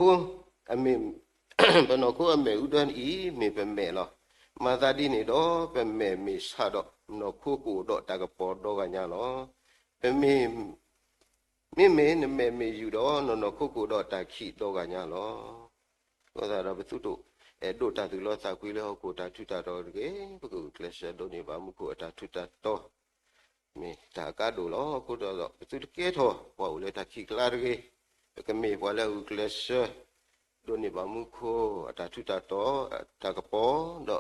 ခိ, အမ့ၢ်, ပနီၢ်ခိအမဲာ်အူဒၢအံၤ မ့ၢ်ပမဲာ်လီၤ. မၤသးဒ်န့ၣ်ဒီး ပမဲာ်မ့ၢ်ဆါဒီး နီၢ်ခိကအိၣ်ဒီးတၢ်ကပီၤဒီဂၤညါလီၤ. ပမ့ၢ်, မ့မ့ၢ်နမဲာ်မ့ၢ်ယူၢ်ဒီး နနီၢ်ခိကအိၣ်ဒီးတၢ်ခံးဒီဂၤညါလီၤ. အဃိသတးဒီး ပသုတအဲၣ်ဒိးတၢ်သူၣ်လီသးကွံလၢဟီၣ်ခိၣ်တၢ်ထူးတၢ်တီၤတဂ့ၤ, ပကဂုာ်ကျဲးစၢးဒိးန့ၢ်ဘၣ်မူခိၣ်အတၢ်ထူးတၢ်တီၤ မ့ၢ်တၢ်အကါဒိၣ်လီၤ. အဃိဒီး ပသုတကဲထီၣ်ပှၤအိၣ်လၢတၢ်ခံးကျါတဂ့ၤ, ပကမ့ၢ်ပှၤလၢအဂုာ်ကျဲးစၢး ဒိးန့ၢ်ဘၣ်မူခိၣ်အတၢ်ထူးတၢ်တီၤ တၢ်ကပီၤ,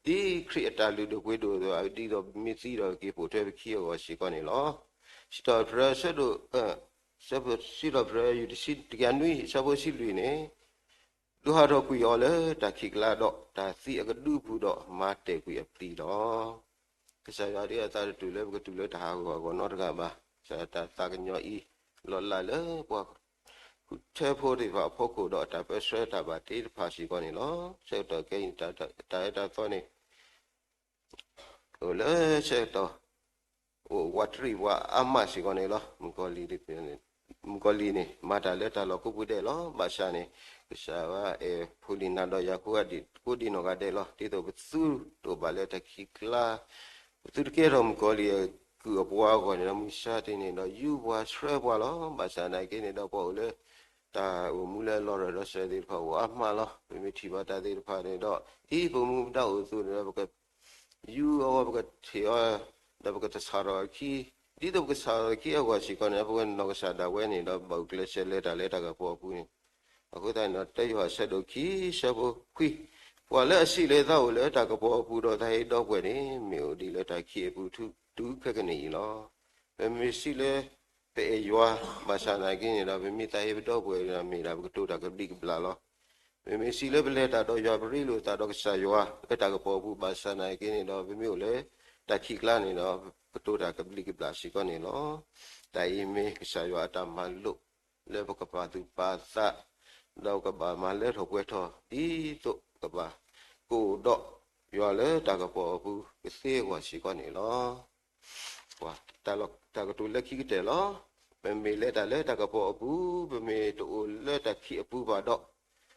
ဒီးဒ်ခရံာ်အတၢ်လုၢ်ဒိၣ်ပှ့ၤဒိၣ်အသိး ဒ်သိးပမ့ၢ်သံဒီးက့ၤပိာ်ထွဲပခံအဂီၢ်စ့ၢ်ကီးန့ၣ်လီၤ. စံးထီၣ်ပတြၢၤအဆၢဒိၣ်, စံးထီၣ်ပတြၢၤယူၢ်တဆံတကယၤနွံ အဆၢဖိတဆံလွံၢ်န့ၣ်, ဒုးဟးထီၣ်ကွံာ်အီၤလၢတၢ်ခံးကျါဒီး တၢ်သံအကဒုပူၤဒီး မၤတဲာ်ကွံာ်အပျံၤလီၤ. ကစၢ်ယွၤဒ်အသးတတူၢ်လၢပကတုၤလၢတၢ်ဟးဂီၤအဂီၢ်နီတဂၤဘၣ်. ကစၢ်ယွၤတၢ်သးကညီၤအံၤ လီၤလးလၢပှၤဃုထၢဖိသ့ၣ်တဖၣ်အဖီခိၣ်ဒီး အတၢ်ပၢဆှၢတၢ်ဘၣ်တ့တဖၣ်စ့ၢ်ကီးန့ၣ်လီၤ. ဆၢကတီၢ်ခဲအံၤ တၢ်အၢတၢ်သီန့ၣ် အိၣ်လၢဆၢကတီၢ် အိၣ်ဝးတရံးဝးအါမးစ့ၢ်ကီးန့ၣ်လီၤ. မုၣ်ကီၤလံၢ်န့ၣ် မၤတၢ်လၢတၢ်လီၢ်ကိးပူၤဒဲးလီၤ. ဘၣ်ဆၣ်န့ၣ် ကစၢ်ယွၤအဲၣ်ဖိလံၤနၤဒီးယၤကိးဂၤဒဲး, ကိးဒံနီၢ်ဂၤဒဲးလီၤ. ဒ်သိးပသုတအိၣ်ဘၣ်လၢတၢ်ခံးကျါ, ပသုတကဲထီၣ်မုၣ်ကီၤလံၢ်အကုၢ်အပှၤအဂီၢ်န့ၣ်ဒီး မုၢ်ဆါတနံၤန့ၣ်ဒီး ယူးပှၤဆှၢပှၤလီၤ. ဘၣ်ဆၣ်သနာ်က့န့ၣ်ဒီး ပှၤအိၣ်လၢ တၢ်အိၣ်မူလၢလီၤရၢၢ်လီၤစၢၤသ့ၣ်တဖၣ်အိၣ်အါမးလီၤ. ပမ့ၢ်ထံၣ်ဘၣ်တၢ်သ့ၣ်တဖၣ်န့ၣ်ဒီး ဒ်ပမူပဒါအိၣ်အသိးန့ၣ်ဒီး ပက ယူးအီၤ ပကထံၣ်အီၤ ဒီးပကတဆၣ်ထီၣ်အခံ, ဒ်သိးပကဆၣ်ထီၣ်အခံအဂီၢ်စ့ၢ်ကီးန့ၣ် ပဝဲနီၢ်ကစၢ်ဒၣ်ဝဲန့ၣ်ဒီး ဘၣ်ဂုာ်ကျဲးစၢးလဲၤတၢ်လၢတၢ်ကပီၤအပူၤန့ၣ်, အဃိသတးန့ၣ်ဒီး တၢယိၤဟၣ်အဆၢဒိၣ်ခံ အဆၢဖိခွံ, ပှၤလၢအစံးလၢသးအိၣ်လၢတၢ်ကပီၤအပူၤဒီး သးဟ့ဒီပုၢ်ဝဲၢ်န့ၣ် မ့ၢ်အိၣ်ဒံးလၢတၢ်ခံးအပူၤတုၤခဲကနံၣ်အံၤလီၤ. ပမ့ၢ်စံးလၢ ပအဲၣ်ယွၤ ဘၣ်ဆၣ်သနာ်က့န့ၣ်ဒီး ပမ့ၢ်သးဟ့ပဒီပုၢ်ဝဲၢ်န့ၣ်ဒီး မ့ၢ်ဒၣ်ပကတိၤတၢ်ကဘျံးကဘျၣ်လီၤ. ပမ့ၢ်စံးလၢပလဲၤတၢ်ဒီးယွၤ ပရ့လိာ်သးဒီးကစၢ်ယွၤ လၢတၢ်ကပီၤအပူၤ ဘၣ်ဆၣ်သနာ်က့န့ၣ်ဒီး ပမ့ၢ်အိၣ်လၢတၢ်ခံးကျါန့ၣ်ဒီး ပကတိၤတၢ်ကဘျံးကဘျၣ်စ့ၢ်ကီးန့ၣ်လီၤ. တၢ်အံၤမ့ၢ်ကစၢ်ယွၤအတၢ်မၤလိာ် လၢပကပာ်သူၣ်ပာ်သး ဒီးကဘၣ်မၤလၢထီၣ်ပှဲၤထီၣ် ဒ်သိးကဘၣ် ကအိၣ်ဒီးယွၤလၢတၢ်ကပီၤအပူၤ ကသ့အဂီၢ်စ့ၢ်ကီးန့ၣ်လီၤ. တၢ်ကတိၤလၢခံကတၢၢ်လီၤ. ပမ့ၢ်လဲၤတၢ်လၢတၢ်ကပီၤအပူၤ, ပမ့ၢ်တအိၣ်လၢတၢ်ခံးအပူၤဘၣ်ဒီး,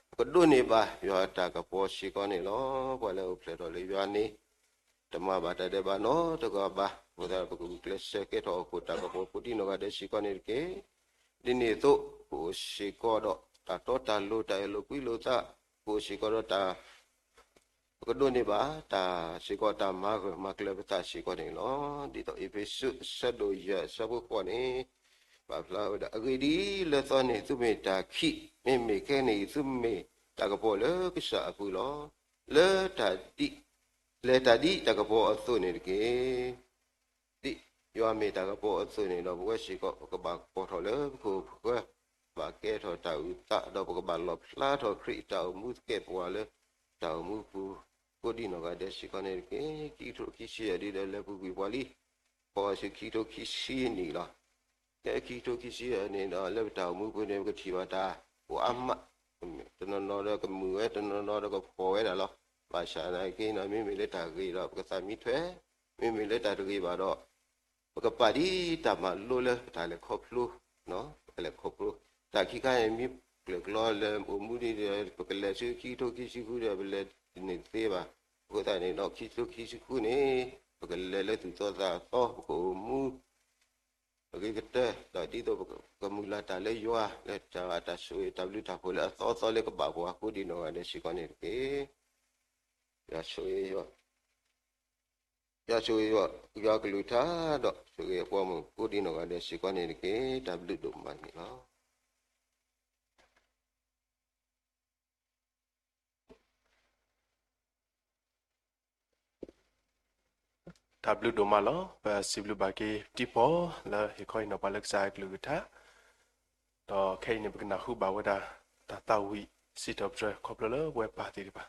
ပကဒိးန့ၢ်ဘၣ်ယွၤအတၢ်ကပီၤစ့ၢ်ကီးန့ၣ်လီၤ. ပှၤလၢအအိၣ်ဖျဲၣ်ထီၣ်လၢယွၤန့ၣ် တမၤဘၣ်တၢ်ဒဲးဘးနီတဂၤဘၣ်. အဃိသတး ပကဂုာ်ကျဲးစၢးကဲထီၣ်ဟီၣ်ခိၣ်တၢ်ကပီၤကိးဒံနီၢ်ဂၤဒဲးစ့ၢ်ကီးန့ၣ်တက့ၢ်. ဒ်န့ၣ်အသိး ပအိၣ်စ့ၢ်ကီးဒီးတၢ်တီတၢ်လိၤ တၢ်အၢၣ်လီၤကွံလိာ်သး, ပအိၣ်စ့ၢ်ကီးဒီးတၢ် ပကဒိးန့ၢ်ဘၣ်တၢ်စ့ၢ်ကီး တၢ်မၤဂၢၢ်မၤကျၢၤပသးစ့ၢ်ကီးန့ၣ်လီၤ. ဒ်သိးအ့းဖ့းစူး အဆၢဒိၣ်ယဲၢ် အဆၢဖိဃိးန့ၣ် ပာ်ဖျါဝဲဒၣ်, အဂ့ၢ်ဒ်အံၤ, လၢသီန့ၣ်သုမ့ၢ်တၢ်ခံး, မ့မ့ၢ်ခဲကနံၣ်အံၤ သုမ့ၢ်တၢ်ကပီၤလၢကစၢ်အပူၤလီၤ. လၢတၢ်ဒ်, လဲၤတၢ်ဒ်တၢ်ကပီၤအသိးန့ၣ်တက့ၢ်. ဒ်ယွၤမ့ၢ်တၢ်ကပီၤအသိးန့ၣ်ဒီး ပဝဲစ့ၢ်ကီး ပကဘၣ်ကပီၤထီၣ်လၢပခိၣ်ပဃၢၤ, ဘၣ်ကဲထီၣ်တၢ်အုၣ်သး, ဒီးပကဘၣ်လီၣ်ဖျါထီၣ်ခရံာ်အတၢ်အိၣ်မူသကဲာ်ပဝးလၢတၢ်အိၣ်မူပူၤ, ကိးဒံနီၢ်ဂၤဒဲးစ့ၢ်ကီးန့ၣ်တက့ၢ်. ခံကထိခံဆံယဲၢ်ဒ်ဒီး လဲၤပူၤကွံာ်ပှၤလံ, ဖီအီၤဆူခံကထိခံဆံနံၣ်လီၤ. လၢခံကထိခံဆံယဲၢ်န့ၣ်ဒီး လၢပတၢ်အိၣ်မူပူၤန့ၣ် ပကထံၣ်ဘၣ်တၢ်အိၣ်အါမး, တနီၤနီၤဒီးကမုာ်ဝဲ, တနီၤနီၤဒီးကဖှီၣ်ဝဲဒၣ်လီၤ. ဘၣ်ဆၣ်သနာ်က့ဒီး မ့မ့ၢ်လၢတၢ်ဂ့ၤဒီး ပကသးမံထွဲ, မ့မ့ၢ်လၢတၢ်တဂ့ၤဘၣ်ဒီး ပကပာ်ဒ်တၢ်မၤလိလၢပတၢ်လဲၤခီဖျိ, ပကလဲၤခီဖျိ, တၢ်ခံခါအံၤမ့ၢ်ကျၢၤကျီလၢအိၣ်မူဒ်ဒီး ပကလဲၤဆူခံကထိခံဆံဃုဒီး ပလဲၤတန့ၢ်သ့ဘၣ်. အဃိသတးန့ၣ်ဒီး ခံကထိခံဆံဃုန့ၣ် ပကလဲၤလၢသူၣ်သီသးသီ, ပကအိၣ်မူ အဂ့ၤကတၢၢ်, ဒီးဒ်သိးပကမုၢ်လၢ်တၢ်လၢယွၤ လၢတၢ်ဆိၣ်ဂ့ၤတၢ်ဘျုးတၢ်ဖှိၣ်လၢအသီသီလၢကဘၣ်ပှၤကိးဒံနီၢ်ဂၤဒဲးစ့ၢ်ကီးန့ၣ်တက့ၢ်. ယွၤဆိၣ်ဂ့ၤ, ယွၤဆိၣ်ဂ့ၤယွၤကလုၢ်ကထါ, ဒီးဆိၣ်ဂ့ၤအပှၤမုၣ်ကိးဒံနီၢ်ဂၤဒဲးစ့ၢ်ကီးန့ၣ်တက့ၢ်. တၢ်ဘျုးဒိၣ်မးန့ၣ်လီၤ. တၢ်ဘျုးဒိၣ်မးလီၤ. ပစံးဘျုးဘၣ်က့ၤတံၤဖိလၢဟ့ၣ်ခီဟ့ၣ်နီၤပှၤလၢကစၢ်အကလုၢ်ကထါ, ဒီးခဲအံၤန့ၣ် ပကနၢ်ဟူဘၣ်ဝဲဒၣ် တၢ်သးဝံၣ်စံးထီၣ်ပတြၢၤ ခီဖျိလၢပဝဲပၢ်သ့ၣ်တဖၣ်.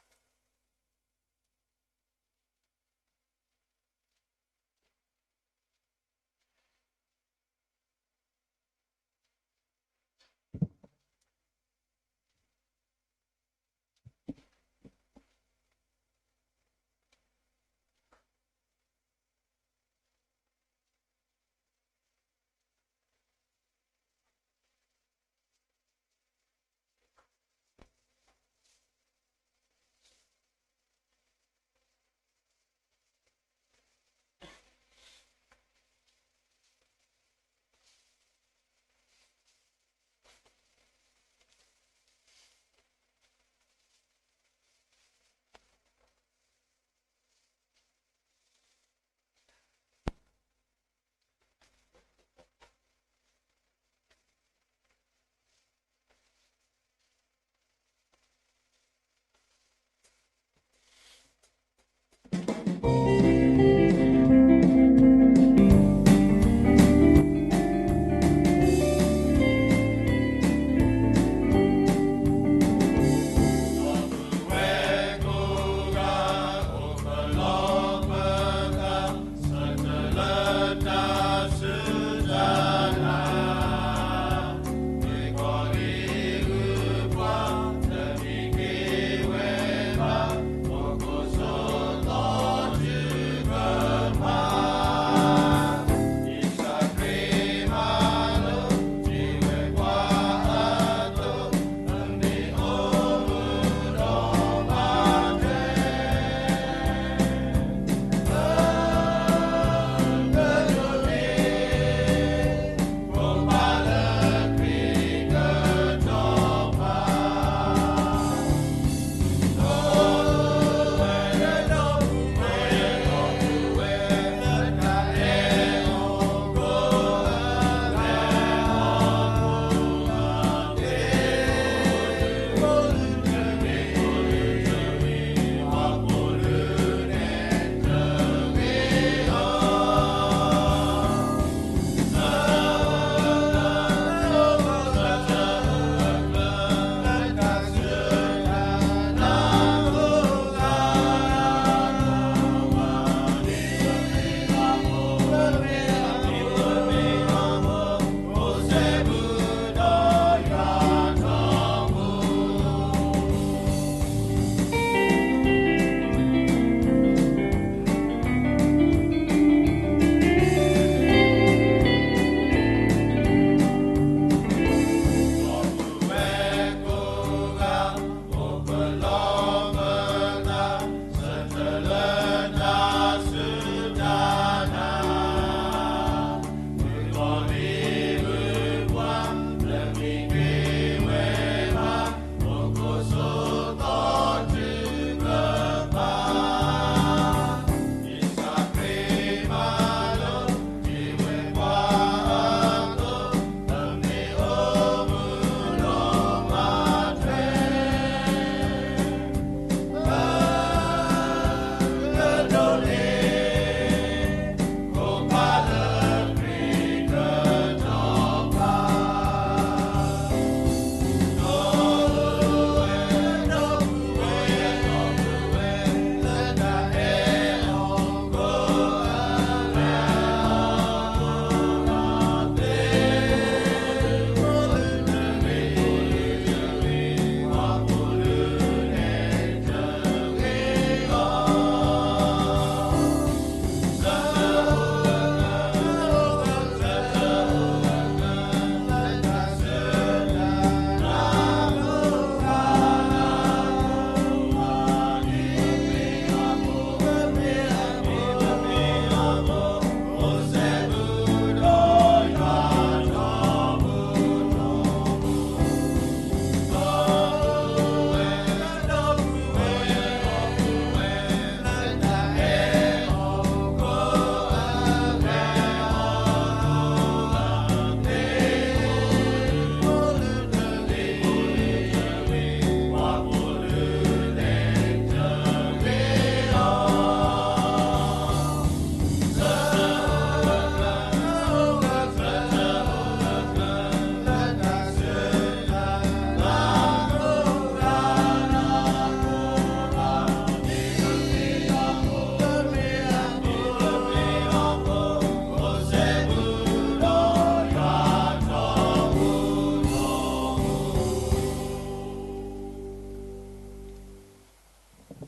ပ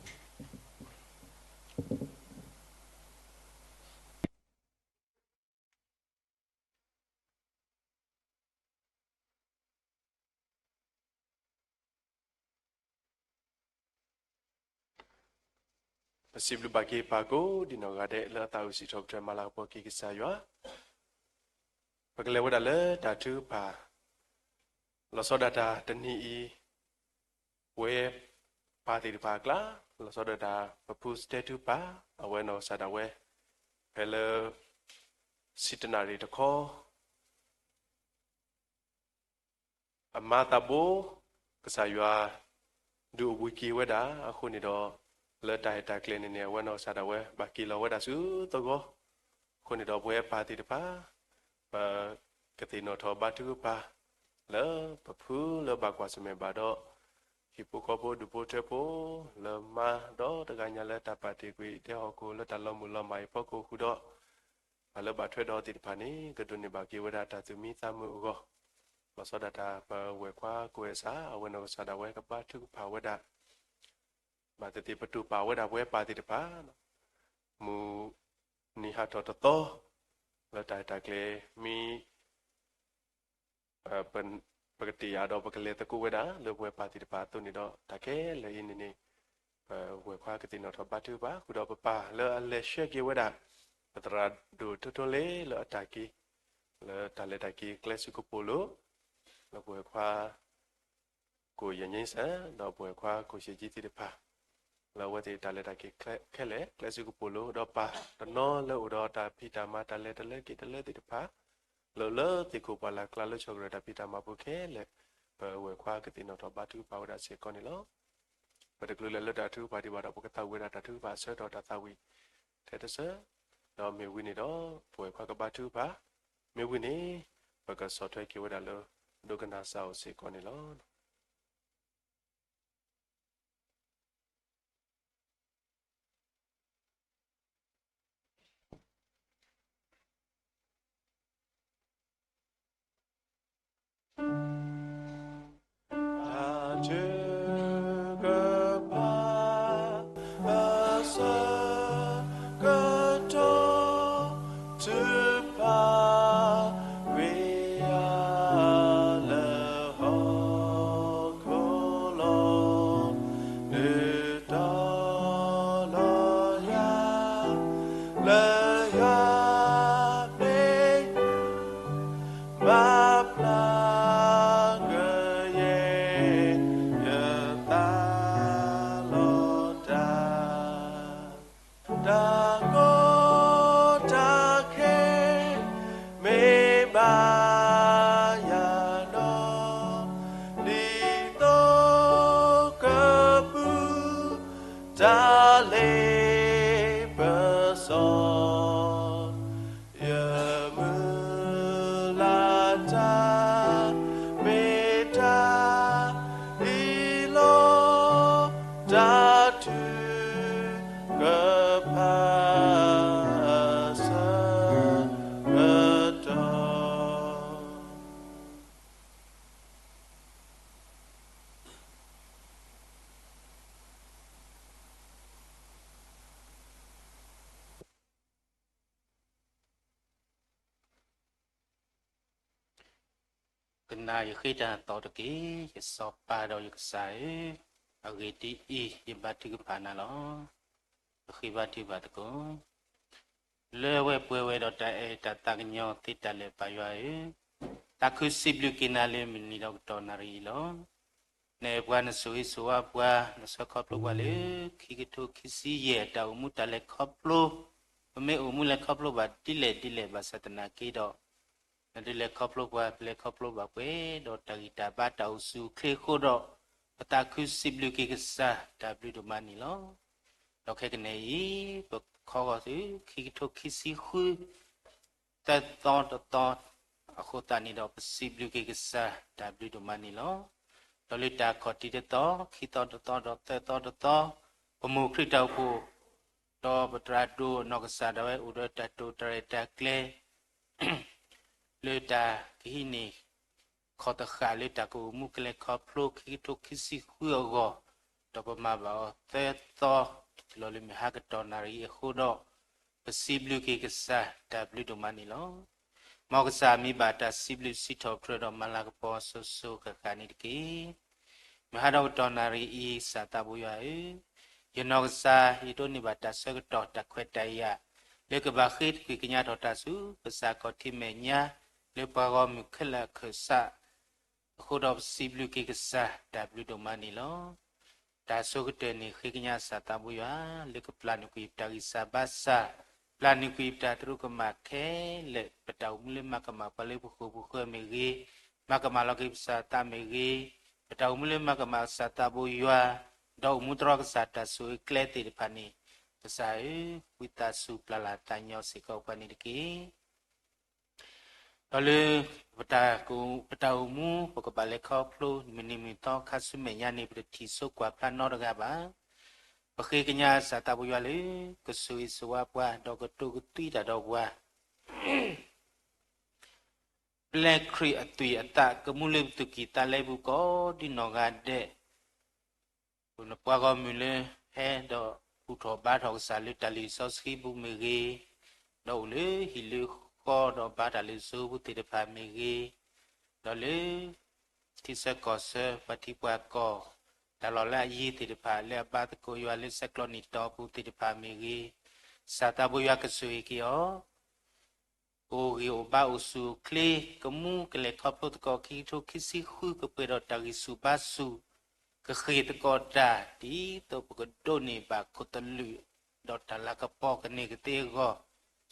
စံးဘျုးဘၣ်က့ၤပၢ်ကိးဒံးနီၢ်ဂၤဒဲး လၢအသးအိၣ်စံးထီၣ်ပတြၢၤမၤလၤကပီၤက့ၤကစၢ်ယွၤ, ပကလဲၤဝဲဒၣ်လၢတၢ်ထုကဖၣ် လီၤဆီဒၣ်တၢ်တနံၤအံၤ, ပဝဲပၢ်သ့ၣ်တဖၣ်အကျါ, လီၤဆီဒၣ်တၢ်ပဖုစတဲထုကဖၣ် အဝဲနီၢ်ကစၢ်ဒၣ်ဝဲ, ဖဲလၢ ဆံတနၣ်ရံၣ်တခီ အမါသးဘိ ကစၢ်ယွၤ ဒုးအိၣ်ဘှံးက့ၤဝဲဒၣ်အဃိန့ၣ်ဒီး, လၢတၢ်အဲၣ်တၢ်ကျဲၤန့ၣ်န့ၣ် အဝဲနီၢ်ကစၢ်ဒၣ်ဝဲ ဘၣ်က့ၤလီၤဝဲဒၣ်ဆူသဝီ, အဃိန့ၣ်ဒီးပဝဲပၢ်သ့ၣ်တဖၣ် ပကသ့ၣ်နီၣ်ထီၣ်ဘါထုကဖၣ် လၢပဖုလၢဘၣ်ကွၢ်ဆၢၣ်မဲာ်ဘၣ်ဒီး ဟံၣ်ဖိဃီဖိဒူၣ်ဖိထၢဖိ လၢမါဒီးတဂၤညါလၢတၢ်ပာ်တ့ၢ်ကွံာ်ဒဲဟီၣ်ခိၣ် လၢတၢ်လီၤမုၢ်လီၤမၢ်အံၤအဖီခိၣ်ဃုာ်ဒီး ပှၤလၢဘၣ်ထွဲဒီးသ့ၣ်တဖၣ်န့ၣ် ကဒိးန့ၢ်ဘၣ်က့ၤဝဲဒၣ်တၢ်သူၣ်မံသးမုာ်အဂီၢ်, လီၤဆီဒၣ်တၢ်ပဝဲၢ်ခွါကိးဂၤစၢ် အဝဲနီၢ်ကစၢ်ဒၣ်ဝဲကဘါထုကဖၣ်ဝဲဒၣ်, ဘၣ်သ့ၣ်သ့ၣ်ပတူၢ်ပာ်ဝဲဒၣ်ပဝဲပၢ်သ့ၣ်တဖၣ်, မုၢ်နံၤဟးထီၣ်တသီ, လၢတၢ်အဲၣ်တၢ်ကျဲၤမ့ၢ် ပကတ့ၢ်အဒီးပကလဲၤသကိးဝဲဒၣ်လၢပဝဲပၢ်သ့ၣ်တဖၣ်အသိးန့ၣ်ဒီး တၢ်ခဲလၢာ်အံၤန့ၣ်န့ၣ် ပဝဲၢ်ခွါကသ့ၣ်နီၣ်ထီၣ်ဘါထုကဖၣ်ဃုာ်ဒီးပပၢ်လၢအလဲၤဆှၢက့ၤဝဲဒၣ် ပသရၣ်ဒိၣ်ထိထိလ့လၢအတၢ်က့ၤ လၢတၢ်လဲၤတၢ်က့ၤကျဲစူးကပိာ်လိၤ, လၢပဝဲၢ်ခွါ ကိၣ်ယဲၢ်ညိစၢ် ဒီးပဝဲၢ်ခွါကိၣ်ဆံးကံသ့ၣ်တဖၣ် လၢအဝဲသ့ၣ်တၢ်လဲၤတၢ်က့ၤခဲလၢာ် ကျဲစူးကပိာ်လိၤ ဒီးပၢ်တနီၤလၢအိၣ်ဒီးတၢ်ဖံးတၢ်မၤတၢ်လဲၤတလၢက့ၤတလၢသ့ၣ်တဖၣ် လၢလၢသ့ၣ်ခိၣ်ပှၢ်လၢ်ကျါလၢဆီၣ်ကရၢတၢ်ဖံးတၢ်မၤပူၤခဲလၢာ် ပဝဲၢ်ခွါကသ့ၣ်နီၣ်ထီၣ်ဘါထုကဖၣ်ဝဲဒၣ်စ့ၢ်ကီးန့ၣ်လီၤ. ပတချုးလၢၤလၢတၢ်ထုကဖၣ်ဒံးဘၣ်ဒီး ပကသးဝံၣ်ဝဲဒၣ်တၢ်ထုကဖၣ်အဆၢကတီၢ်တၢ်သးဝံၣ်ထဲတဆၢ, ဒီးမ့ၢ်ဝံၤန့ၣ်ဒီး ပဝဲၢ်ခွါကဘါထုကဖၣ်, မ့ၢ်ဝံၤန့ၣ် ပကဆီၣ်ထွဲက့ၤဝဲဒၣ်လၢ ဒိကနၣ်စၢ်အိၣ်စ့ၢ်ကီးန့ၣ်လီၤ. တၢ်ထုကဖၣ် အဆၢကတီၢ် ထုကဖၣ် ဝံယၤလၢဟီၣ်ခိၣ်လီၤ, ဒုးတီလီၤယၤ လၢယွၤမ့ၢ် ဘၣ်ပျၢ်ကယဲၢ် ယသးလီၤတၢ်, တၢ်ကီတၢ်ခဲ မ့ၢ်ဘၣ်ယၤနီၤ, ဒ်သိးကပူၤ တၢ်လ့ပစီ ယမုၢ်လၢ်တၢ် မ့ၢ်တၢ်အံၤလီၤ, တၢ်ထုကဖၣ်အဆၢကတီၢ် ကနၣ်ယဃ့တၢ်သီတက့ၢ်, ယစီၤပၤဒီးယကစၢ်ဧၢ, အဂ့ၢ်ဒ်အံၤ, ယဘါထုကဖၣ်နၤလီၤ. ပဃ့ဘါထုကဖၣ်သကိး လၢအဝဲပှဲၤဝဲဒီးတၢ်အဲၣ်တၢ်သးကညီၤသ့တၢ်လၢာ် ပၢ်ယွၤဧၢ, သးခုစံးဘျုးက့ၤနၤလၢမုၢ်နံၤဒီးကတီၢ်နၣ်ရံၣ်အံၤလီၤ. နအဲၣ်ပှၤ နဆိၣ်ဂ့ၤဆိၣ်ဝါပှၤ, နဆှၢခီဖျိပှၤလၢ ခံကထိခံဆံယဲၢ် တၢ်အိၣ်မူတၢ်လဲၤခီဖျိ, ပမ့ၢ်အိၣ်မူလဲၤခီဖျိဘၣ်ဒ်လဲၣ်ဒ်လဲၣ်ဘၣ်ဆၣ်သနာ်က့ဒီး နဒုးလဲၤခီဖျိပှၤ ပလဲၤခီဖျိဘၣ်ပှဲၤဒီးတၢ်ဂံၢ်တၢ်ဘါတၢ်အိၣ်ဆူၣ်အိၣ်ချ့အဃိဒီး ပသးခုစံးဘျုးက့ၤကစၢ် တၢ်ဘျုးဒိၣ်မးန့ၣ်လီၤ. ဒီးခဲကနံၣ်အံၤ ပခီဂီၤသု ခံကထိခံဆံဃု သၢသီတသီ အဃိသတးန့ၣ်ဒီး ပစံးဘျုးက့ၤကစၢ် တၢ်ဘျုးဒိၣ်မးန့ၣ်လီၤ. ဒီးလၢတၢ်ခီၣ်ထံးတသီ ခံသီတသီဒီးသၢသီတသီ ပမိၢ်ခရံာ်တၢ်အိၣ်ဖှိၣ် ဒီးပသရၣ်ဒိၣ်နီၢ်ကစၢ်ဒၣ်ဝဲ အိၣ်ဒီးတၢ်တိာ်တၢ်ရဲၣ်တၢ်ကျဲၤ လၢတၢ်ကဟံးန့ၢ် ခီၣ်သဃာ်လၢတၢ်ကအိၣ်မူကလဲၤခီဖျိ ခံကထိခံဆံဃုအဂီၢ် ဒီးပမၤဘၣ်အီၤသၢသီ, တတုၤလီၤလၢမုၢ်ဟါကတီၢ်နၣ်ရံၣ်အံၤအဃိဒီး, ပစံးဘျုးက့ၤကစၢ်တၢ်ဘျုးဒိၣ်မးန့ၣ်လီၤ. မ်ကစၢ်မ့ၢ်ဘၣ်တၢ်စံးဘျုးစံးထီၣ်ပတြၢၤဒီးမၤလၤကပီၤစိၤစိၤဃၣ်ဃၣ်န့ၣ်တက့ၢ်. မုၢ်ဟါဒီးကတီၢ်နၣ်ရံၣ်အံၤ ကစၢ်သးဘိယွၤဧၢ, ယနီၢ်ကစၢ် ယဒိးန့ၢ်ဘၣ်တၢ်ဆၢကတီၢ်တၢ်ခွဲးတၢ်ယာ် လၢကဘၣ်ဃ့တကွံာ်ကညးထီၣ်တၢ်ဆူ ကစၢ်ခီၣ်ထံးမဲာ်ညါ လၢပှၤဂီၢ်မုၢ်ခဲလၢာ်အခၢၣ်စး အဃိဒီးပစံးဘျုးက့ၤကစၢ်တၢ်ဘျုးဒိၣ်မးန့ၣ်လီၤ. တၢ်ဆိကတၢၢ်န့ၣ် ဃ့ကညးကစၢ်သးဘိယွၤ လၢကပျၢ်န့ၢ်ကွံာ်ပတၢ်ဂံၢ်စၢ်ဘါစၢ်, ပျၢ်န့ၢ်ကွံာ်ပတၢ်သရူးကမၣ်ခဲလၢာ်, ပတၢ်အိၣ်မူလၢမၤကမၣ်ပှၤလၢပဃိာ်ပဃၢၤမ့ၢ်ဂ့ၤ, မၤကမၣ်လီၤက့ၤပကစၢ်သးမ့ၢ်ဂ့ၤ, ပတၢ်အိၣ်မူလၢမၤကမၣ်ကစၢ်သးဘိယွၤ, ဒီးအိၣ်မူတြီကစၢ်တၢ်ဆိၣ်ဂ့ၤကျဲသ့ၣ်တဖၣ်န့ၣ်, ကစၢ်ဧၢ, ဝံသးစူၤပျၢ်လၢ်သးညီစ့ၢ်ကီးပှၤန့ၣ်တက့ၢ်. ဒီးလၢ ပတၢ်အိၣ်မူ ပကဘၣ်လဲၤခီဖျိ မုၢ်နံၤမုၢ်သီခါဆူမဲာ်ညါန့ၣ် ပတထံၣ်ဆိကွၢ်ဖျါနီတဂၤဘၣ်. ပဃ့ကညးကစၢ်သးဘိယွၤလၢ ကဆိၣ်ဂ့ၤဆိၣ်ဝါပှၤ ဒီးကတိၤကသွံတၢ်ဒီးပှၤ ပျဲခရံာ်အသွံၣ်အသး ကမူလၢပသူၣ်ကံၢ်သးလဲပူၤကိးဒံနီၢ်ဂၤဒဲး, ပှၤဂီၢ်မုၢ်လၢဟဲဒီးဘူၣ်ထီၣ်ဘါထီၣ်ကစၢ်လၢတၢ်လံၣ်စီဆှံပူၤမ့ၢ်ဂ့ၤ, ဒီးအိၣ်လၢဟံၣ်လၢဃီဒီးဘါတၢ်လံၣ်စီဆှံပူၤသ့ၣ်တဖၣ်မ့ၢ်ဂ့ၤ, ဒီးလၢ ထံဆၢကီၢ်ဆၢပှၤထံပှၤကီၢ် တၢ်လီၢ်လၢအယံၤသ့ၣ်တဖၣ် လၢအဘါသကိးယွၤလၢဆဲးကျိးနံၣ်တီအပူၤသ့ၣ်တဖၣ်မ့ၢ်ဂ့ၤ, ကစၢ်သးဘိယွၤကဆိၣ်ဂ့ၤက့ၤအီၤ ကအိၣ်ဂံၢ်အိၣ်ဘါအိၣ်ဆူၣ်အိၣ်ချ့, ကမူကလဲၤခီဖျိသကိးခံကထိခံဆံဃု ကပှဲၤဒီးတၢ်ဂံၢ်ဆူၣ်ဘါဆူၣ်, ကဃ့ၢ်သကိးတၢ် ဒ်သိးပကဒိးန့ၢ်ဘၣ်ခိၣ်သလုး ဒီးတၢ်လၤကပီၤကန့ၢ်ကသ့အဂီၢ်,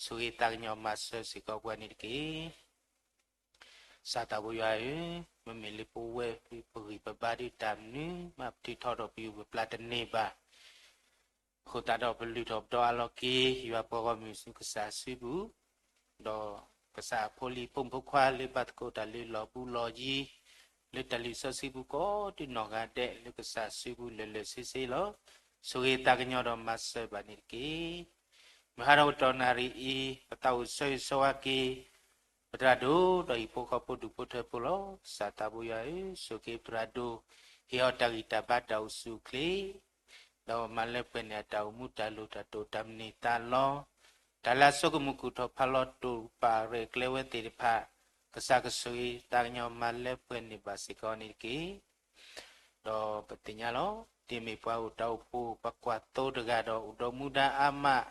ဆိၣ်ဂ့ၤသးကညီၤမၤစၢၤစ့ၢ်ကီးပှၤန့ၣ်တက့ၢ်. ကစၢ်သးဘိယွၤဧၢ, မ့မ့ၢ်လၢပဝဲပဂံၢ်ပဘါဒုးတၢ်မနုၤမး ပထုးထီၣ်ထီၣ်ပယူၤပပျၢ်တန့ၢ်ဘၣ် အဃိသတးဒီးပလုၢ်ထီၣ်ပဒီအလီၢ်က့ၤ ယွၤပှၤဂီၢ်မုၢ်ဆူကစၢ်စုပူၤ, ဒီးကစၢ်အဖိလံၤဖိမုၣ်ဖိခွါလၢဘါသကိးတၢ်လၢလီၢ်ဘူးလီၢ်ယံၤ, လၢတၢ်လံၣ်စီဆှံပူၤကိးဒံနီၢ်ဂၤဒဲး လၢကစၢ်စုပူၤလၢာ်လၢာ်ဆ့ဆ့လီၤ. ဆိၣ်ဂ့ၤသးကညီၤဒီးမၤစၢၤဘၣ်န့ၣ်တက့ၢ်. မုၢ်ဟါဒီးကတီၢ်နၣ်ရံၣ်အံၤ ပသးအိၣ်ဆၢဂ့ၤဆၢဝါက့ၤ ပသရၣ်ဒိၣ်ဒီးဟံၣ်ဖိဃီဖိဒူၣ်ဖိထၢဖိလီၤ. ကစၢ်သးဘိယွၤဧၢ, ဆိၣ်ဂ့ၤပသရၣ်ဒိၣ်, ဟ့ၣ်အီၤတၢ်ဂံၢ်တၢ်ဘါတၢ်အိၣ်ဆူၣ်အိၣ်ချ့, ဒီးမၤလၢပှဲၤန့ၢ်အတၢ်အိၣ်မူတၢ်လိၣ်တၢ်တိာ်တၢ်မနုၤသးလီၤ. တၢ်လၢအဆိကမိၣ်ကူၣ်ထီၣ်ဖးလီၤတိာ်ပာ်ရဲၣ်ကျဲၤဝဲသ့ၣ်တဖၣ်, ကစၢ်ကဆိၣ်ဂ့ၤသးကညီၤမၤလၢပှဲၤန့ၢ်ဘၣ်စ့ၢ်ကီးန့ၣ်တက့ၢ်. ဒီးပသ့ၣ်ညါလီၤ. ဒ်မ့ၢ်ပှၤအိၣ်တၢ်အိၣ်ဖှိၣ် ပှၤကွၢ်သိတဂၤဒီး အိၣ်ဒီးမူဒါအါမး,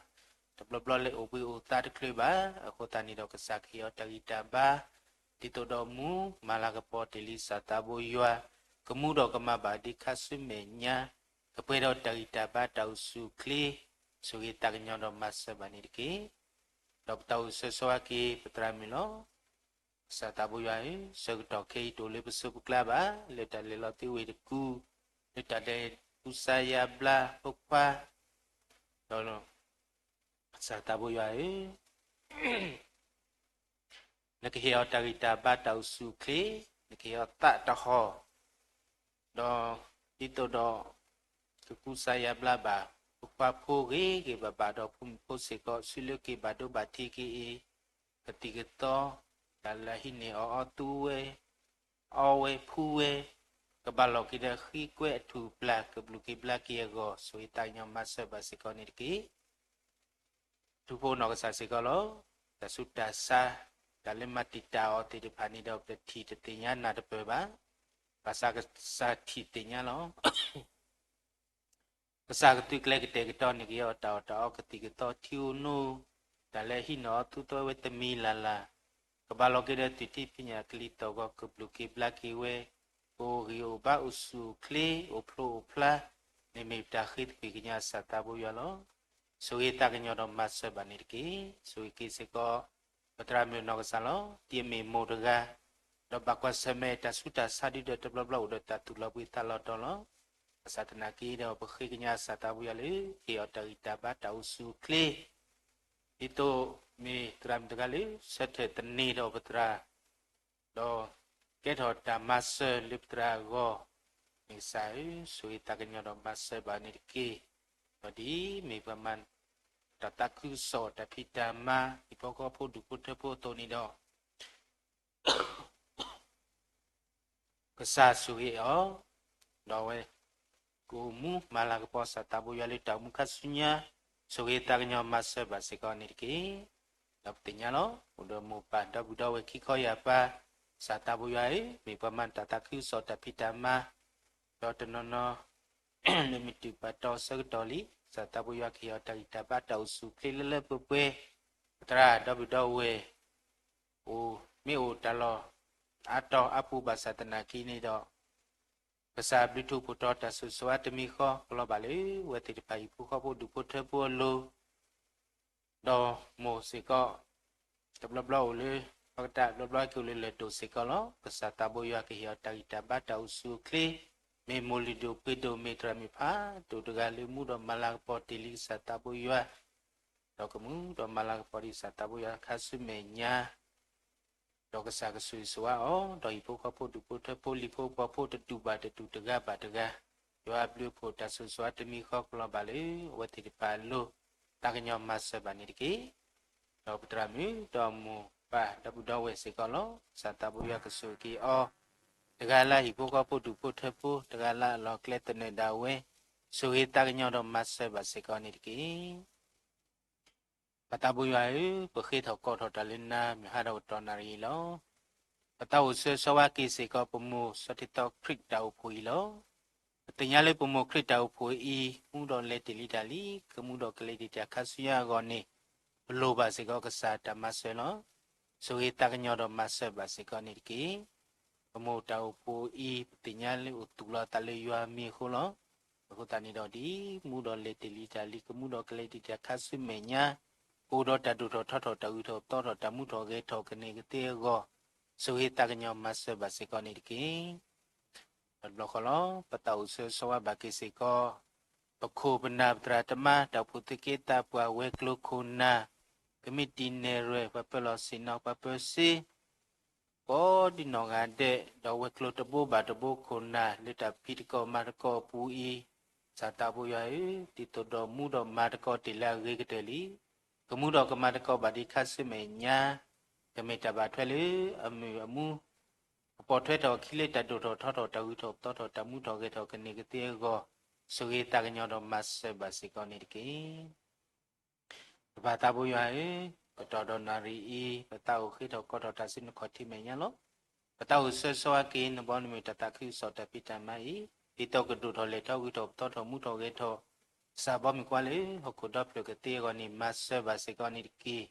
တဘျီဘျီလၢအိၣ်ဘှံးအိၣ်သါတချုးဘၣ်. အဃိသတးန့ၣ်ဒီး ကစၢ်ကဟ့ၣ်အီၤတၢ်ဂံၢ်တၢ်ဘါ, ဒ်သိးဒီးမူမၤလၤကပီၤတ့ၢ်လံကစၢ်သးဘိယွၤ, ကမူဒီးကမၤဘၣ်ဒ်ခါဆူမဲာ်ညါ, ကပှဲၤဒီးတၢ်ဂံၢ်တၢ်ဘါတၢ်အိၣ်ဆူၣ်အိၣ်ချ့, ဆိၣ်ဂ့ၤသးကညီၤဒီးမၤစၢၤဘၣ်န့ၣ်တက့ၢ်. ဒီးပသးအိၣ်ဆၢဂ့ၤဆၢဝါက့ၤပသရၣ်မုၣ်လီၤ. ကစၢ်သးဘိယွၤဧၢ, ဆၢကတီၢ်ခဲအံၤတအိၣ်လၢပစိပကျါဘၣ်, လၢတၢ်လဲၤလီၤသံဝ့ၢ်တကူ, လၢတၢ်လဲၤကူစါယါဘျါဖိခွါ, ဒီး ကစၢ်သးဘိယွၤဧၢ, နကဟ့ၣ်အီၤတၢ်ဂံၢ်တၢ်ဘါတၢ်အိၣ်ဆူၣ်အိၣ်ချ့, နကဟ့ၣ်အီၤသးတဟီၣ်, ဒီးဒ်သိးဒီး ကကူစါယါဘျါဘၣ် ဖိခွါဖိဂ့ၤဂ့ၤဘၣ်ဘၣ် ဒီးဖိမုၣ်ဖိစ့ၢ်ကီး ဆူလၢက့ၤဘၣ်ဒိဘၣ်ထံးက့ၤအံၤ, ကသံၣ်ကသီ, တၢ်လၢအဟံးန့ၢ်အီၣ်အီသူဝဲ, အီဝဲဖှူဝဲ, ကဘၣ်လီၤက့ၤဒီးဃံကွဲအထူၣ်ပျၢ် ကဘျုးက့ၤဘျါက့ၤအဂီၢ် ဆိၣ်ဂ့ၤသးကညီၤမၤစၢၤဘၣ်စ့ၢ်ကီးန့ၣ်တက့ၢ်. ထူဖိနီၢ်ကစၢ်စ့ၢ်ကီးလီၤ. တၢ်ဆူးတၢ်ဆါ, တၢ်လၢမၤတံာ်တာ်အီၤသ့ၣ်တဖၣ်န့ၣ်ဒီး ပတထံၣ်တသ့ၣ်ညါနၢ်တပၢၢ်ဘၣ်. ဘၣ်ဆၣ်ကစၢ်ထံၣ်သ့ၣ်ညါလီၤ. ကစၢ်ကသုးကျဲၤကတဲာ်ကတီၤန့ၢ်က့ၤအီၤ တၢ်အီၣ်တၢ်အီကသံၣ်ကသီထံဧိၤနိ, တၢ်လၢအဟံးန့ၢ်အီၣ်သူသွဲဝဲတမံၤလၢ်လၢ်, ကဘၣ်လီၤက့ၤဒီးတုၤထံၣ်ဖံးညၣ်ကလံၤသီၣ်ဂီၤ ကဘျုးက့ၤဘျါက့ၤဝဲ, ကအိၣ်ဂံၢ်အိၣ်ဘါအိၣ်ဆူၣ်အိၣ်ချ့, အိၣ်ဖျိအိၣ်ဖျါ, န့ၣ်မ့ၢ်ပတၢ်ဃ့သကွံာ်ကညးကစၢ်သးဘိယွၤလီၤ. ဆိၣ်ဂ့ၤသးကညီၤဒီးမၤစၢၤဘၣ်န့ၣ်တက့ၢ်. ဆိၣ်ဂ့ၤက့ၤစ့ၢ်ကီး ပသရၣ်မုၣ်နီၢ်ကစၢ်လီၤ. ဒ်အမ့ၢ်မိၢ်တဂၤ, ဒီးဘၣ်ကွၢ်ဆၢၣ်မဲာ်တၢ်ဆူးတၢ်ဆါဒုဒီး တဘျီဘျီအိၣ်ဒီးတၢ်သူၣ်လီၤဘှံးသးလီၤတီၤလီၤ. ဘၣ်ဆၣ်သနာ်က့ဒီး ပဃ့ကညးကစၢ်သးဘိယွၤလၢ ဟ့ၣ်အီၤတၢ်ဂံၢ်တၢ်ဘါတၢ်အိၣ်ဆူၣ်အိၣ်ချ့, ဒ်သိးမ့ၢ်သရၣ်မုၣ်တဂၤလၢ ဆၢထၢၣ်သန့ၤဒီးပသရၣ် ဒီးကဲထီၣ်တၢ်မၤစၢၤလၢပသရၣ်အဂီၢ်, မ့ၢ်ကစၢ်ဧၢ, ဆိၣ်ဂ့ၤသးကညီၤဒီးမၤစၢၤဘၣ်န့ၣ်တက့ၢ်. ဒီးဒ်မ့ၢ်ပှၤမၤတၢ်သးခုကစီၣ် တၢ်ဖံးတၢ်မၤ ဟံၣ်ဖိဃီဖိဒူၣ်ဖိထၢဖိအသိးန့ၣ်ဒီး ကစၢ်ဆိၣ်ဂ့ၤအီၤ, ဒီးအဝဲ ကအိၣ်မူမၤလၤကပီၤစးသးဘိယွၤလၢတၢ်အိၣ်မူခါဆူညါ, ဆိၣ်ဂ့ၤသးကညီၤမၤစၢၤဘၣ်စ့ၢ်ကီးန့ၣ်တက့ၢ်. ဒီးပသ့ၣ်ညါလီၤ အိၣ်ဒီးမိၢ်ပၢ်ဒီပုၢ်ဒီဝဲၢ်ခံခီယၢ်ပၤ, စးသးဘိယွၤဧၢ, မ့ၢ်ပှၤမၤတၢ်သးခုကစီၣ်တၢ်ဖံးတၢ်မၤ, ဒီးတနီၤနီၤ လၢမ့ၢ်တုၤပာ်တီဆၢကတီၢ်လံ, စးသးဘိယွၤကဟ့ၣ်အီၤတၢ်ဂံၢ်တၢ်ဘါတၢ်အိၣ်ဆူၣ်အိၣ်ချ့လၢလၢပှဲၤပှဲၤ, ပသရၣ်ဒီပုၢ်ဒီဝဲၢ် အိၣ်မ့ၢ်အိၣ်တၢ်လီၢ်အါတီၤအါပူၤဘၣ်ဆၣ်သနာ်က့န့ၣ်ဒီး ကစၢ်ဘျုးထူၣ်ဖှိၣ်ထီတၢ်ဆိၣ်ဂ့ၤဆိၣ်ဝါတမံၤဃီ ကလီၤဘၣ်လၢအဝဲသ့ၣ်တဖၣ်ဟံၣ်ဖိဃီဖိဒူၣ်ဖိထၢဖိအလိၤ, ဒီးမိၢ်စ့ၢ်ကီး တဘျီဘျီအိၣ်လၢ ပကတၢ်ဘျီဘျီက့ၤအိၣ်လၢလၢၢ်ဒိၣ်စ့ၢ်ကီးလီၤ. ကစၢ်သးဘိယွၤကဟ့ၣ်အီၤတၢ်ဂံၢ်တၢ်ဘါတၢ်အိၣ်ဆူၣ်အိၣ်ချ့, မ့ၢ်မိၢ်လုၢ်ဒိၣ်ပှ့ၤဒိၣ် မ့ၢ်သရၣ်မုၣ်ဖးဒိၣ်တဂၤလၢမူဒီးမၤလၤကပီၤတ့ၢ်လံကစၢ်သးဘိယွၤ ဒီးကမူဒီးမၤလၤကပီၤဒံးစးသးဘိယွၤခါဆူမဲာ်ညါ, ဒီးကစၢ်ကဆိၣ်ဂ့ၤဆိၣ်ဝါအီၤ, ဒီးဟံၣ်ဖိဃီဖိဒူၣ်ဖိထၢဖိလံၤဖိပှၤဖိတဒူၣ်ဘၣ်တဒူၣ်တဂၤဘၣ်တဂၤ, ယွၤအဘျုးအဖှိၣ်တၢ်ဆိၣ်ဂ့ၤဆိၣ်ဝါတမံၤဃီကလီၤဘၣ်လၢအဝဲသ့ၣ်တဖၣ်အလိၤ, သးကညီၤမၤစၢၤဘၣ်န့ၣ်တက့ၢ်. ဒီးပသရၣ်မုၣ်ဒီးမိၢ်ပၢ်ဒီပုၢ်ဒီဝဲၢ်စ့ၢ်ကီးလီၤ. ကစၢ်သးဘိယွၤကဆိၣ်ဂ့ၤက့ၤအီၤ, တဂၤလၢဟံၣ်ဖိဃီဖိဒူၣ်ဖိထၢဖိ, တဂၤလၢအလီၢ်ကျဲသနၢၣ်ဒၣ်ဝဲ, ဆိၣ်ဂ့ၤသးကညီၤဒီးမၤစၢၤဘၣ်စ့ၢ်ကီးန့ၣ်တက့ၢ်. ပသးဘိယွၤဧၢ, ပဃ့ထီၣ်ကိးထီၣ်တၢ်လၢနၤ မုၢ်ဟါဒီးကတီၢ်နၣ်ရံၣ်အံၤလီၤ. ပသးအိၣ်ဆၢဂ့ၤဆၢဝါက့ၤစ့ၢ်ကီးပမိၢ်စီၤထံသီခရံာ်တၢ်အိၣ်ဖှိၣ်အံၤလီၤ. ပသ့ၣ်ညါလၢပမိၢ်ခရံာ်တၢ်အိၣ်ဖှိၣ်အံၤ မူဒီးလဲၤတ့ၢ်လံတၢ်လံ, ကမူဒီးကလဲၤတ့ၢ်တၢ်ခါဆူညါအဂီၢ်န့ၣ်, ပလိၣ်ဘၣ်စ့ၢ်ကီးကစၢ်တၢ်မၤစၢၤလီၤ. ဆိၣ်ဂ့ၤသးကညီၤဒီးမၤစၢၤဘၣ်စ့ၢ်ကီးန့ၣ်တက့ၢ်. ပမိၢ်တၢ်အိၣ်ဖှိၣ်အံၤ ပသ့ၣ်ညါလၢအိၣ်သူၣ်လီၤသးလၢယွၤမံၤအဃိလီၤ. အဃိသတးန့ၣ်ဒီးဒ်မူဒီးလဲၤတ့ၢ်လံတၢ်လံ ကမူဒီးကလဲၤတ့ၢ်တၢ်ခါဆူမဲာ်ညါ, အိၣ်ဒီးတၢ်ဒိၣ်ထီၣ်ထီထီၣ် တၢ်ဂုၤထီၣ်ပသီထီၣ် တၢ်မူထီၣ်ဂဲၤထီၣ်ကန့ၢ်ကသ့အဂီၢ်, ဆိၣ်ဂ့ၤသးကညီၤမၤစၢၤဘၣ်စ့ၢ်ကီးန့ၣ်တက့ၢ်. ဒီးတဘျီဃီလီၤ ပသးအိၣ်ဆၢဂ့ၤဆၢဝါဘၣ်က့ၤစ့ၢ်ကီး ပခိၣ်ပနၢ်ပသရၣ်သမါ တၢ်အိၣ်ဖှိၣ်သုးက့သးပှၢ်ဝဲၤကျိၤခိၣ်နၢ်, ကမံးတံာ်နဲၣ်ရွဲၣ် ပှၤပၢၤလီၢ်ဆ့ၣ်နီၤ ပှၤပၢၤစ့ ကိးဒံနီၢ်ဂၤဒဲး, ဒီးဝဲၤကျိၤတဘိဘၣ်တဘိခိၣ်နၢ် လၢတၢ်ဖံးသကိးမၤသကိးအပူၤအံၤ, စးသးဘိယွၤဧၢ, ဒ်သိးဒီးမူဒီးမၤသကိးတ့ၢ်လၢအဂ့ၤကတၢၢ်လံ. ကမူဒီးကမၤသကိးဘၣ်ဒံးခါဆူမဲာ်ညါ, ကမ့ၢ်တၢ်ဘၣ်ထွဲလၢအမုာ်အမူ, ကပိာ်ထွဲထီၣ်အခံလၢတၢ်ဒိၣ်ထီၣ်ထီထီၣ် တၢ်ဂုၤထီၣ်ပသီထီၣ် တၢ်မူထီၣ်ဂဲၤထီၣ်ကန့ၢ်ကသ့အဂီၢ်, ဆိၣ်ဂ့ၤသးကညီၤဒီးမၤစၢၤဘၣ်စ့ၢ်ကီးန့ၣ်တက့ၢ်. ပပၢ်သးဘိယွၤဧၢ, ကတီၢ်ဒီးနၣ်ရံၣ်အံၤ ပသးအိၣ်ဃ့ထီၣ်ကိးထီၣ်တၢ်ဆူနခီၣ်ထံးမဲာ်ညါလီၤ. ပသးအိၣ်ဆၢဂ့ၤဆၢဝါက့ၤ နဘီနမုၢ်တၢ်သးခုကစီၣ်တၢ်ဖံးတၢ်မၤအံၤ, ဒ်သိးကဒိၣ်ထီၣ်လဲၤထီၣ်ဂုၤထီၣ်ပသီထီၣ်မူထီၣ်ဂဲၤထီၣ်, ကစၢ်ဘီမုၢ်ကွၢ်လၢဟီၣ်ခိၣ်ဒီဖျၢၣ်ကသ့အဂီၢ်န့ၣ် မၤစၢၤဘၣ်စ့ၢ်ကီးန့ၣ်တက့ၢ်.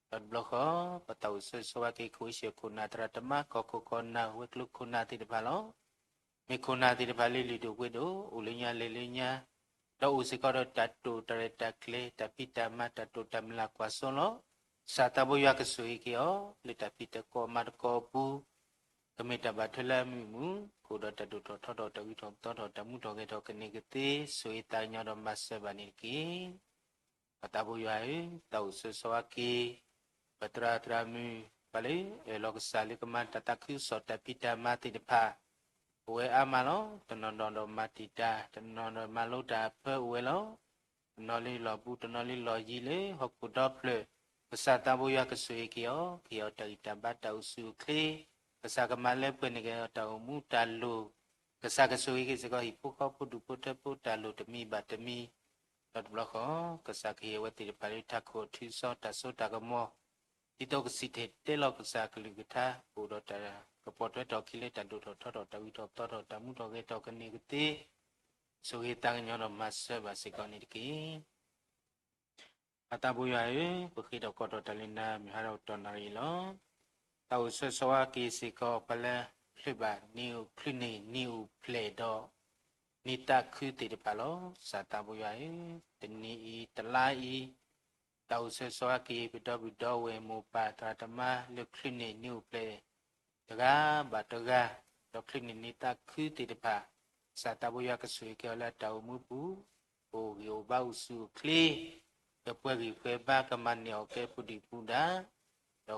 ဒီးတဘျီဃီ ပသးအိၣ်ဆၢဂ့ၤဆၢဝါက့ၤ ခိၣ်အ့ၡၢၣ်ခိၣ်နၢ် သရၣ်သမါ ကီၢ်ခိၣ်ကီၢ်နၢ် ဝဲၤကျိၤခိၣ်နၢ်သ့ၣ်တဖၣ်လီၤ. မ့ၢ်ခိၣ်နၢ်သ့ၣ်တဖၣ်လၢလုၢ်ဒိၣ်ပှ့ၤဒိၣ် အိၣ်လၢညါလဲၤလၢညါ, ဒီးအိၣ်စ့ၢ်ကီးဒီးတၢ်တိာ်တၢ်ရဲၣ်တၢ်ကျဲၤ တၢ်ဖံးတၢ်မၤ တၢ်တိာ်တၢ်မုၢ်လၢ်ကွၢ်စိလီၤ. ကစၢ်သးဘိယွၤကဆိၣ်ဂ့ၤက့ၤအီၤ လၢတၢ်ဖံးတၢ်မၤသကိးအပူၤ, ကမ့ၢ်တၢ်ဘၣ်ထွဲလၢအမုာ်အမူ, ကအိၣ်ဒီးတၢ်ဒိၣ်ထီၣ်ထီထီၣ် တၢ်ဂုၤထီၣ်ပသီထီၣ် တၢ်မူထီၣ်ဂဲၤထီၣ်ကန့ၢ်ကသ့, ဆိၣ်ဂ့ၤသးကညီၤဒီးမၤစၢၤဘၣ်န့ၣ်တက့ၢ်. ပသးဘိယွၤဧၢ, သးအိၣ်ဆၢဂ့ၤဆၢဝါက့ၤ ပသရၣ်သရၣ်မုၣ် ပှၤလၢအၢၣ်လီၤကစၢ်လၢကမၤတၢ်သးခုကစီၣ်တၢ်ဖံးတၢ်မၤသ့ၣ်တဖၣ်, ပဝဲအါမးလီၤ. တနီၤဒီးမၤတံာ်တာ်, တနီၤဒီးမၤလိတၢ်အဖၢအိၣ်ဝဲလီၤ. တနီၤလၢလီၢ်ဘူး, တနီၤလၢလီၢ်ယံၤလၢဟီၣ်ခိၣ်ဒီဖျၢၣ်, ကစၢ်သးဘိယွၤကဆိၣ်ဂ့ၤက့ၤအီၤ, ကဟ့ၣ်အီၤတၢ်ဂံၢ်တၢ်ဘါတၢ်အိၣ်ဆူၣ်အိၣ်ချ့, ကစၢ်ကမၤလၢပှဲၤန့ၢ်က့ၤအီၤတၢ်အိၣ်မူတၢ်လိၣ်, ကစၢ်ကဆိၣ်ဂ့ၤက့ၤစ့ၢ်ကီးဟံၣ်ဖိဃီဖိဒူၣ်ဖိထၢဖိတၢ်လိၣ်တမံၤဘၣ်တမံၤ, ဒီးတဘျီဃီ ကစၢ်ကဟ့ၣ်အဝဲသ့ၣ်တဖၣ်လၢတၢ်ခိၣ်ထူစီတၢ်စိတၢ်ကမီၤ, ဒ်သိးကစံၣ်တဲၤတဲလီၤကစၢ်အကလုၢ်ကထါ, အိၣ်ဒီးတၢ်ကပိာ်ထွဲထီၣ်အခံလၢတၢ်ဒိၣ်ထီၣ်ထီထီၣ် တၢ်ဂုၤထီၣ်ပသီထီၣ် တၢ်မူထီၣ်ဂဲၤထီၣ်ကန့ၢ်ကသ့, ဆိၣ်ဂ့ၤသးကညီၤဒီးမၤစၢၤဘၣ်စ့ၢ်ကီးန့ၣ်တက့ၢ်. ပသးဘိယွၤဧၢ, ပဃ့ထီၣ်ကိးထီၣ်တၢ်လၢနၤ မုၢ်ဟါဒီးကတီၢ်နၣ်ရံၣ်အံၤလီၤ. သးအိၣ်ဆၢဂ့ၤဆၢဝါက့ၤစ့ၢ်ကီး ပှၤလၢချုးဘၣ်နံၣ်အိၣ်ချုးန့ၢ်နံၣ်အိၣ်ဖျဲၣ်ဒီး နံၣ်သးခုသ့ၣ်တဖၣ်လီၤ. ကစၢ်သးဘိယွၤဧၢ, တနံၤအံၤတလါအံၤ သးအိၣ်ဆၢဂ့ၤဆၢဝါက့ၤ ပဒီပုၢ်ဒီဝဲၢ်မိၢ်ပၢ်သရၣ်သမါလၢချုးန့ၢ်နံၣ်အိၣ်ဖျဲၣ် တဂၤဘၣ်တဂၤ, ဒီးချုးန့ၢ်နံၣ်သးခုသ့ၣ်တဖၣ်, ကစၢ်သးဘိယွၤကဆိၣ်ဂ့ၤက့ၤအီၤလၢအတၢ်အိၣ်မူပူၤ, ကအိၣ်ဂံၢ်အိၣ်ဘါအိၣ်ဆူၣ်အိၣ်ချ့, ကပှဲၤဂံၢ်ပှဲၤဘါ ကမၤန့ၢ်အီၣ်ကဲပူၤဒံးပူၤဒါ,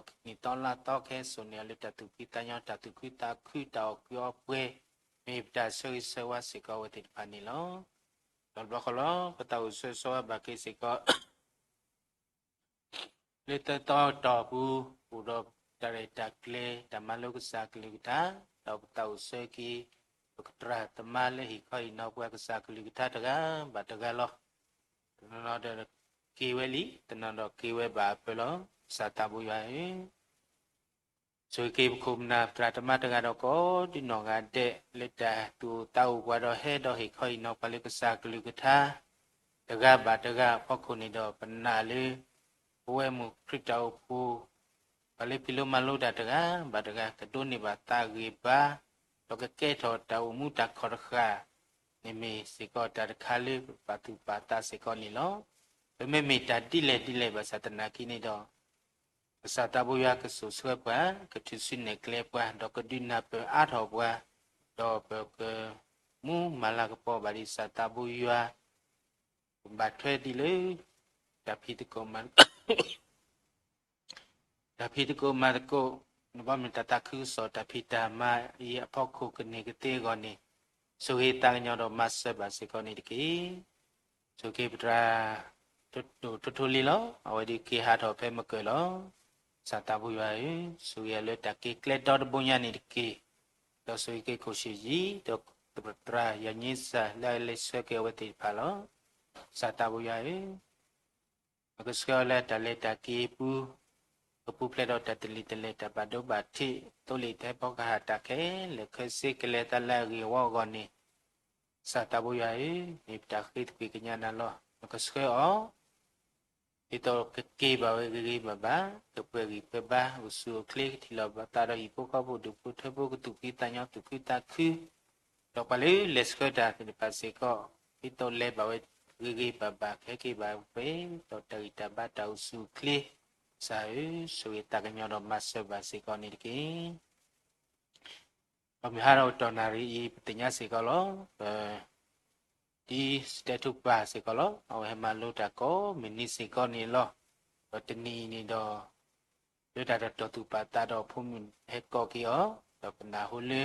ဒီးနံၣ်သီလါသီကဟဲစိာ်န့ၢ်အီၤလၢ တၢ်သူၣ်ဖှံသးညီ တၢ်သူၣ်ခုသးခု တၢ်အီၣ်ကုးအီပှဲၤ, မ့ၢ်ပတၢ်ဆၢဂ့ၤဆၢဝါစ့ၢ်ကီးအဝဲသ့ၣ်တဖၣ်န့ၣ်လီၤ. ဒီးတဘျီဃီလီၤ ပသးအိၣ်ဆၢဂ့ၤဆၢဝါဘၣ်က့ၤစ့ၢ်ကီး လၢသၢသီအတီၢ်ပူၤ အိၣ်ဒီးတၢ်ရဲၣ်တၢ်ကျဲၤ တၢ်မၤလိကစၢ်ကလုၢ်ကထါ, ဒီးပသးအိၣ်ဆၢက့ၤ ပကတြၢ်တမါလၢဟ့ၣ်ခီဟ့ၣ်နီၤပှၤကစၢ်ကလုၢ်ကထါတဂၤဘၣ်တဂၤလီၤ. တနီၤဒီးက့ၤဝဲလံ, တနီၤဒီးက့ၤဝဲဘၣ်အပၢၤလီၤ. စၢ်သးဘိယွၤဧၢ, ဆိၣ်ဂ့ၤက့ၤပခိၣ်ပနၢ်ပတြၢ်တမါတဂၤဒီးကိးဒံနီၢ်ဂၤဒဲး လၢတၢ်သူၣ်အိၣ်သးအိၣ်ပှၤဒီးဟဲဒီးဟ့ၣ်ခီဟ့ၣ်နီၤပှၤလၢကစၢ်ကလုၢ်ကထါ တဂၤဘၣ်တဂၤအဖီခိၣ်န့ၣ်ဒီး ပနာ်လၢ ပဝဲမုၢ်ခရံာ်တၢ်အိၣ်ဖှိၣ် ပှၤလၢပျံၤလိမၤလိတၢ်တဂၤဘၣ်တဂၤ ကဒိးန့ၢ်ဘၣ်သးဂံၢ်ဘါ ဒီးကကဲထီၣ်တၢ်အိၣ်မူတၢ်ခီၣ်တဃာ်န့ၣ် မ့ၢ်စ့ၢ်ကီးတၢ်တခါလၢပပာ်သူၣ်ပာ်သးစ့ၢ်ကီးန့ၣ်လီၤ. ပမ့မ့ၢ်တၢ်ဒ်လဲၣ်ဒ်လဲၣ်ဘၣ်ဆၣ်သနာ်က့န့ၣ်ဒီး ကစၢ်သးဘိယွၤကစိာ်ဆှၢပှၤ, ကထုးစုနဲၣ်ကျဲပှၤ, ဒီးကဒုးနၢ်ပၢၢ်အါထီၣ်ပှၤ, ဒီးပကမူမၤလၤကပီၤဘၣ်ဒ်စၢ်သးဘိယွၤ ကဘၣ်ထွဲဒ်လၢ တၢ်ဖံးသကိးမၤ တၢ်ဖံးသကိးမၤသကိး နဘီမုၢ်တၢ်သးခုကစီၣ်တၢ်ဖံးတၢ်မၤအံၤအဖီခိၣ်ကန့ၢ်ကသ့အဂီၢ်န့ၣ် ဆိၣ်ဂ့ၤသးကညီၤဒီးမၤစၢၤဘၣ်စ့ၢ်ကီးန့ၣ်တက့ၢ်. ဆိၣ်ဂ့ၤပတြၢ် ထိၣ်ထိၣ်လံလီၤ. အဝဲဒၣ်က့ၤဟးထီၣ်ဖဲမကၢၢ်လီၤ. စၢ်သးဘိယွၤဧၢ, ဆိၣ်ဂ့ၤအီၤလၢတၢ်က့ၤကျဲဒီတဘိညါန့ၣ်တက့ၢ်. ဒီးဆိၣ်ဂ့ၤက့ၤခိၣ်ဆံၣ်ယံၤ ဒီးသပတြၢ်ယၤညံစၢ်လၢအလဲၤဆှၢက့ၤအဝဲသ့ၣ်တဖၣ်လီၤ. စၢ်သးဘိယွၤဧၢ ပကဆှၢအီၤလၢတၢ်လဲၤတၢ်က့ၤအပူၤ, ကပူၤဖျဲးဒီးတၢ်တလံၤတလဲၤ တၢ်ဘၣ်ဒိဘၣ်ထံး သိလ့ၣ်ထဲဖီကဟၣ်တၢ်ခဲလၢာ် ခဲစ့ကလဲၤသးလၢအဂ့ၢ်အဝီအဂီၢ်န့ၣ်, စၢ်သးဘိယွၤဧၢ, မ့ၢ်ပတၢ်ဃ့သကွံာ်ကညးနၤလီၤ. နကဆှၢအီၤ ဒ်သိးကက့ၤဘၣ်ဝဲဂ့ၤဂ့ၤဘၣ်ဘၣ်, ကပှဲၤဂံၢ်ပှဲၤဘါ အိၣ်ဆူၣ်အိၣ်ချ့ ကထံၣ်လိာ်ဘၣ်သးဒီးဟံၣ်ဖိဃီဖိဒူၣ်ဖိထၢဖိ ကသူၣ်ဖှံသးညီသူၣ်ခုသးခု ဒီးပှၤလၢလဲၤဆှၢတၢ်သ့ၣ်တဖၣ်စ့ၢ်ကီး ဒ်သိးလဲၤဘၣ်ဝဲဂ့ၤဂ့ၤဘၣ်ဘၣ် ကဟဲက့ၤဘၣ်ဝဲ ဒီးတၢ်ဂံၢ်တၢ်ဘါတၢ်အိၣ်ဆူၣ်အိၣ်ချ့, ကစၢ်ဧၢ, ဆိၣ်ဂ့ၤသးကညီၤဒီးမၤစၢၤဘၣ်စ့ၢ်ကီးန့ၣ်တက့ၢ်. ဒီးမုၢ်ဟါဒီးတနၣ်ရံၣ်အံၤ ပသ့ၣ်ညါစ့ၢ်ကီးလီၤ. ပ ဒ်စတဲထူပၢ်စ့ၢ်ကီးလီၤ. အဝဲဟဲမၤလိတၢ်ကိးမုၢ်နံၤစ့ၢ်ကီးန့ၣ်လီၤ. ဒီးတနံၤအံၤန့ၣ်ဒီး လၢတၢ်တတီၤသူၣ်ပာ်သးဒီးဖိမုၣ်ဟဲကိးက့ၤအီၤ, ဒီးပနၢ်ဟူလၢ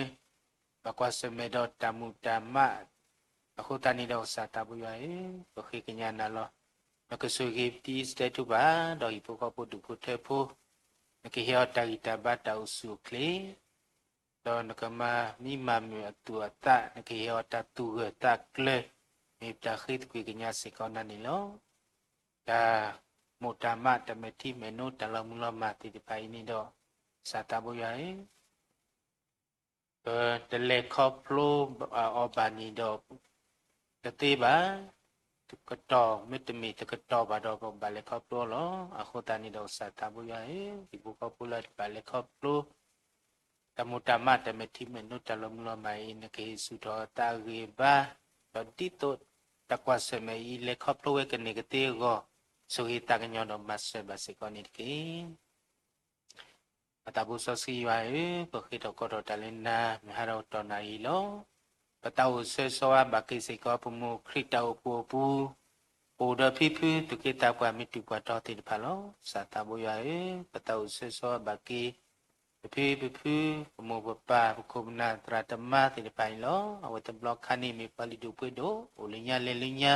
ဘၣ်ကွၢ်ဆၢၣ်မဲာ်ဒီးတၢ်မုာ်တၢ်မး, အဃိသတးန့ၣ်ဒီးကစၢ်သးဘိယွၤဧၢ, ပဃ့ကညးနၤလီၤ. နကဆိၣ်ဂ့ၤဒ်စတဲထူပၢ် ဒီးဟံၣ်ဖိဃီဖိဒူၣ်ဖိထၢဖိ, နကဟ့ၣ်အီၤတၢ်ဂံၢ်တၢ်ဘါတၢ်အိၣ်ဆူၣ်အိၣ်ချ့ ဒီးနကမၤမံမၤမုာ်အသူၣ်အသး, နကဟ့ၣ်အီၤတၢ်သူၣ်ဂၢၢ်သးကျၢၤ, မ့ၢ်ပတၢ်ဃ့သကွံာ်ကညးစ့ၢ်ကီးနၤန့ၣ်လီၤ. တၢ်မိၣ်တၢ်မး တၢ်မဲာ်ထံမဲာ်နိ တၢ်လီၤမုၢ်လီၤမၢ်သ့ၣ်တဖၣ်အံၤန့ၣ်ဒီး, ကစၢ်သးဘိယွၤဧၢ, ပတလဲၤခီဖျိအီၤဘၣ်န့ၣ်ဒီး တသ့ဘၣ်, တကတီၢ် မ့တမ့ၢ်တကတီၢ်ဘၣ်ဒီး ပကဘၣ်လဲၤခီဖျိအီၤလီၤ. အဃိသတးန့ၣ်ဒီးကစၢ်သးဘိယွၤဧၢ, ဟံၣ်ဖိဃီဖိလၢတဘၣ်လဲၤခီဖျိ တၢ်မိၣ်တၢ်မး တၢ်မဲာ်ထံမဲာ်နိ တၢ်လီၤမုၢ်လီၤမၢ်အံၤ နကဟ့ၣ်ဆူၣ်ထီၣ်အသးအဂံၢ်အဘါ, ဒီးဒ်သိးတၢ်ကွၢ်ဆၢၣ်မဲာ်အံၤ လဲၤခီဖျိဝဲကန့ၢ်ကသ့အဂီၢ်, ဆိၣ်ဂ့ၤသးကညီၤဒီးမၤစၢၤဘၣ်စ့ၢ်ကီးန့ၣ်တက့ၢ်. ပသးဘိစီဆှံယွၤဧၢ, ပဃ့ထီၣ်ကိးထီၣ်တၢ်လၢနၤ မုၢ်ဟါဒီးတနၣ်ရံၣ်လီၤ. ပသးအိၣ်ဆၢဂ့ၤဆၢဝါဘၣ်က့ၤစ့ၢ်ကီး ပမိၢ်ခရံာ်တၢ်အိၣ်ဖှိၣ်အပူၤ, ပအိၣ်ဒီးဖံဖုသူၣ်က့သးပှၢ် မ့ၢ်တူၢ်ပှၤတီၤသ့ၣ်တဖၣ်လီၤ. ကစၢ်သးဘိယွၤဧၢ, ပသးအိၣ်ဆၢဂ့ၤဆၢဝါဘၣ်က့ၤ ပဖံပဖု, ပမိၢ်ပပၢ် ပခိၣ်ပနၢ်သရၣ်သမါသ့ၣ်တဖၣ်န့ၣ်လီၤ. အဝဲတဘျီခါန့ၣ် မ့ၢ်ပှၤလုၢ်ဒိၣ်ပှ့ၤဒိၣ် အိၣ်လၢညါလဲၤလၢညါ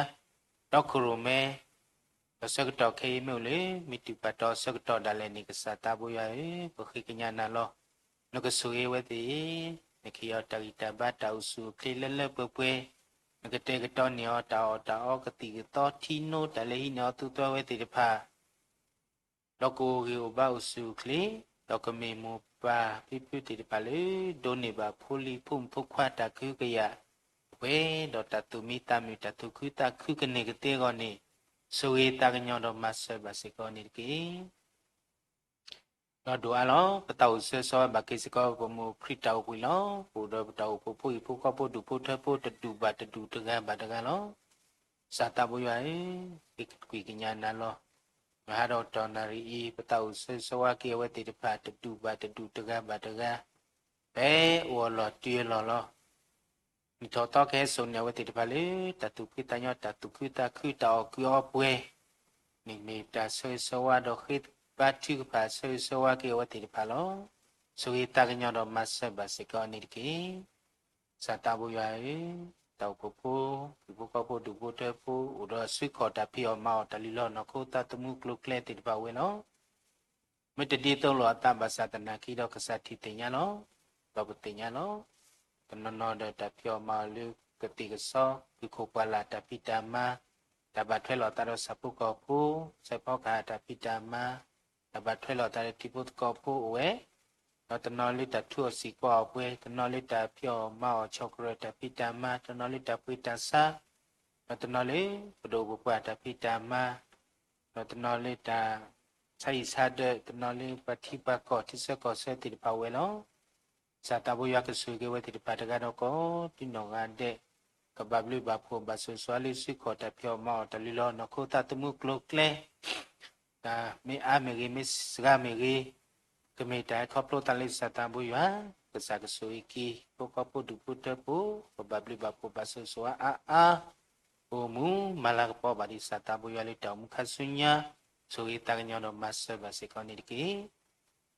ဒီခိၣ်ရိၣ်မဲ ဒီးဆၢကတီၢ်ခဲအံၤမ့ၢ်အိၣ်လၢ မ့ၢ်တူၢ်ပှၤတီၤဆၢကတီၢ်ဒၣ်လဲာ်န့ၣ် ကစၢ်သးဘိယွၤဧၢ, ပဃ့ကညးနၤလီၤ. နကဆိၣ်ဂ့ၤဝဲသ့ၣ်, နကဟ့ၣ်အီၤတၢ်ဂံၢ်တၢ်ဘါတၢ်အိၣ်ဆူၣ်အိၣ်ချ့လၢလၢပှဲၤပှဲၤ, နကတဲာ်ကတီၤန့ၢ်အီၤတၢ်အီၣ်တၢ်အီ ကသံၣ်ကသီထံနိ တၢ်လၢဟံးန့ၢ်အီၤသူသွဲဝဲသ့ၣ်တဖၣ် ဒီးကအိၣ်ဂံၢ်အိၣ်ဘါအိၣ်ဆူၣ်အိၣ်ချ့, ဒီးကမ့ၢ်မိၢ်ပၢ်ဖံဖုသ့ၣ်တဖၣ်လၢ ဒိးန့ၢ်ဘၣ်ဖိလံၤဖိမုၣ်ဖိခွါတၢ်ကဟုကယာ်, ပှဲၤဒီးတၢ်သူၣ်မံသးမုာ် တၢ်သူၣ်ခုသးခုကန့ၢ်ကသ့အဂီၢ်န့ၣ်, ဆိၣ်ဂ့ၤသးကညီၤဒီးမၤစၢၤဘၣ်စ့ၢ်ကီးန့ၣ်တက့ၢ်. ဒီးဒိၣ်အါလီၤ ပသးအိၣ်ဆၢဂ့ၤဆၢဝါဘၣ်က့ၤစ့ၢ်ကီး ပမိၢ်ခရံာ်တၢ်အိၣ်ဖှိၣ်လီၤ. ပအိၣ်ဒီးပတၢ်အိၣ်ဖှိၣ်ဖိ ဟံၣ်ဖိဃီဖိ ဒူၣ်ဖိထၢဖိ တဒူၣ်ဘၣ်တဒူၣ် တဂၤဘၣ်တဂၤလီၤ. ကစၢ်သးဘိယွၤဧၢ, ဃ့ကွံာ်ကညးနၤလီၤ. မုၢ်ဟါဒီးတနၣ်ရံၣ်အံၤ ပသးအိၣ်ဆၢဂ့ၤဆၢဝါက့ၤအဝဲသ့ၣ်တဖၣ် တဒူၣ်ဘၣ်တဒူၣ် တဂၤဘၣ်တဂၤ ဖဲအိၣ်အလီၢ်တံၢ်အလီၢ်လီၤ. နံၣ်ထီၣ်သီကဟဲစိာ်န့ၢ်အဝဲသ့ၣ်တဖၣ်လၢ တၢ်သူၣ်ဖှံသးညီ တၢ်သူၣ်ခုသးခု တၢ်အီၣ်ကုာ်အီပှဲၤ, န့ၣ်မ့ၢ်တၢ်ဆၢဂ့ၤဆၢဝါဒီးဃ့ဘါထုကဖၣ် ဆၢဂ့ၤဆၢဝါက့ၤအဝဲသ့ၣ်တဖၣ်လီၤ. ဆိၣ်ဂ့ၤသးကညီၤဒီးမၤစၢၤဘၣ်စ့ၢ်ကီးန့ၣ်တက့ၢ်. ကစၢ်သးဘိယွၤဧၢ, တၢ်အိၣ်ဖှိၣ်ဖိ ဟံၣ်ဖိဃီဖိ ဒူၣ်ဖိထၢဖိ အိၣ်ဒီးအစုခီၣ်တၢ်ဖံးအီၣ်မၤအီၣ် တၢ်လုၢ်လီၢ်နီၢ်ခိသးသမူကျိၤကျဲသ့ၣ်တဖၣ်ဝဲလီၤ. မ့ၢ်တဒ်သိးလိာ်အသးဘၣ်ဆၣ်သနာ်က့ဒီး ကစၢ်ထံၣ်သ့ၣ်ညါလီၤ. ဒီးပသ့ၣ်ညါလီၤ. တနီၤနီၤဒီးတၢ်ဖံးအီၣ်မၤအီၣ်လၢကသ့ၣ်ကစီ, ဖုခိၣ်ပှၢ်လၢ်တၢ်ဖံးတၢ်မၤ, တၢ်ဘၣ်ထွဲလိာ်သးဒီးဆၣ်ဖိကီၢ်ဖိ, စဲးဖီကဟၣ်တၢ်ဖံးတၢ်မၤ, တၢ်ဘၣ်ထွဲလိာ်သးဒီးထံဖိသကိးဖိအိၣ်ဝဲ, ဒီးတနီၤလၢတၢ်ထူအီၣ်စံာ်ကွၢ်အီၣ်ပှဲၤ, တနီၤလၢတၢ်ဖံးအီၣ်မၤအီၣ်ဆီၣ်ကရၢၢ်တၢ်ဖံးတၢ်မၤ, တနီၤလၢတၢ်ပှ့ၤတၢ်ဆါ, ဒီးတနီၤလၢပဒိၣ်ပပှၢ်တၢ်ဖံးတၢ်မၤ, ဒီးတနီၤလၢတၢ်ဆါဟံၣ်ဆါဒၢး, တနီၤလၢပှၤထံပှၤကီၢ်ထံဆၢကီၢ်ဆၢသ့ၣ်တဖၣ်ဝဲလီၤ. ကစၢ်သးဘိယွၤကဆိၣ်ဂ့ၤက့ၤဝဲသ့ၣ်တဖၣ်တဂၤဒီးကိးဒံနီၢ်ဂၤဒဲး, ကဘၣ်ဘျုးဘၣ်ဖှိၣ်ဘၣ်ဆိၣ်ဂ့ၤဆိၣ်ဝါလၢစုခီၣ်တၢ်ဖံးအီၣ်မၤအီၣ်တၢ်လုၢ်လီၤနီၢ်ခိသးသမူကျိၤကျဲ တၢ်မ့ၢ်အါမ့ၢ်ဂ့ၤ မ့ၢ်စှၤမ့ၢ်ဂ့ၤ, ကမ့ၢ်တၢ်ဟဲခီဖျိသးလၢကစၢ်သးဘိယွၤ, ကစၢ်ကဆိၣ်ဂ့ၤက့ၤ ဖိဃီဖိဒူၣ်ဖိထၢဖိ, ကဘၣ်ဘျုးဘၣ်ဖှိၣ်ဘၣ်ဆိၣ်ဂ့ၤဆိၣ်ဝါအါအါ, အိၣ်မူမၤလၤကပီၤဘၣ်ဒ်ကစၢ်သးဘိယွၤလၢတၢ်အိၣ်မူခါဆူညါ, ဆိၣ်ဂ့ၤသးကညီၤဒီးမၤစၢၤဘၣ်စ့ၢ်ကီးန့ၣ်တက့ၢ်.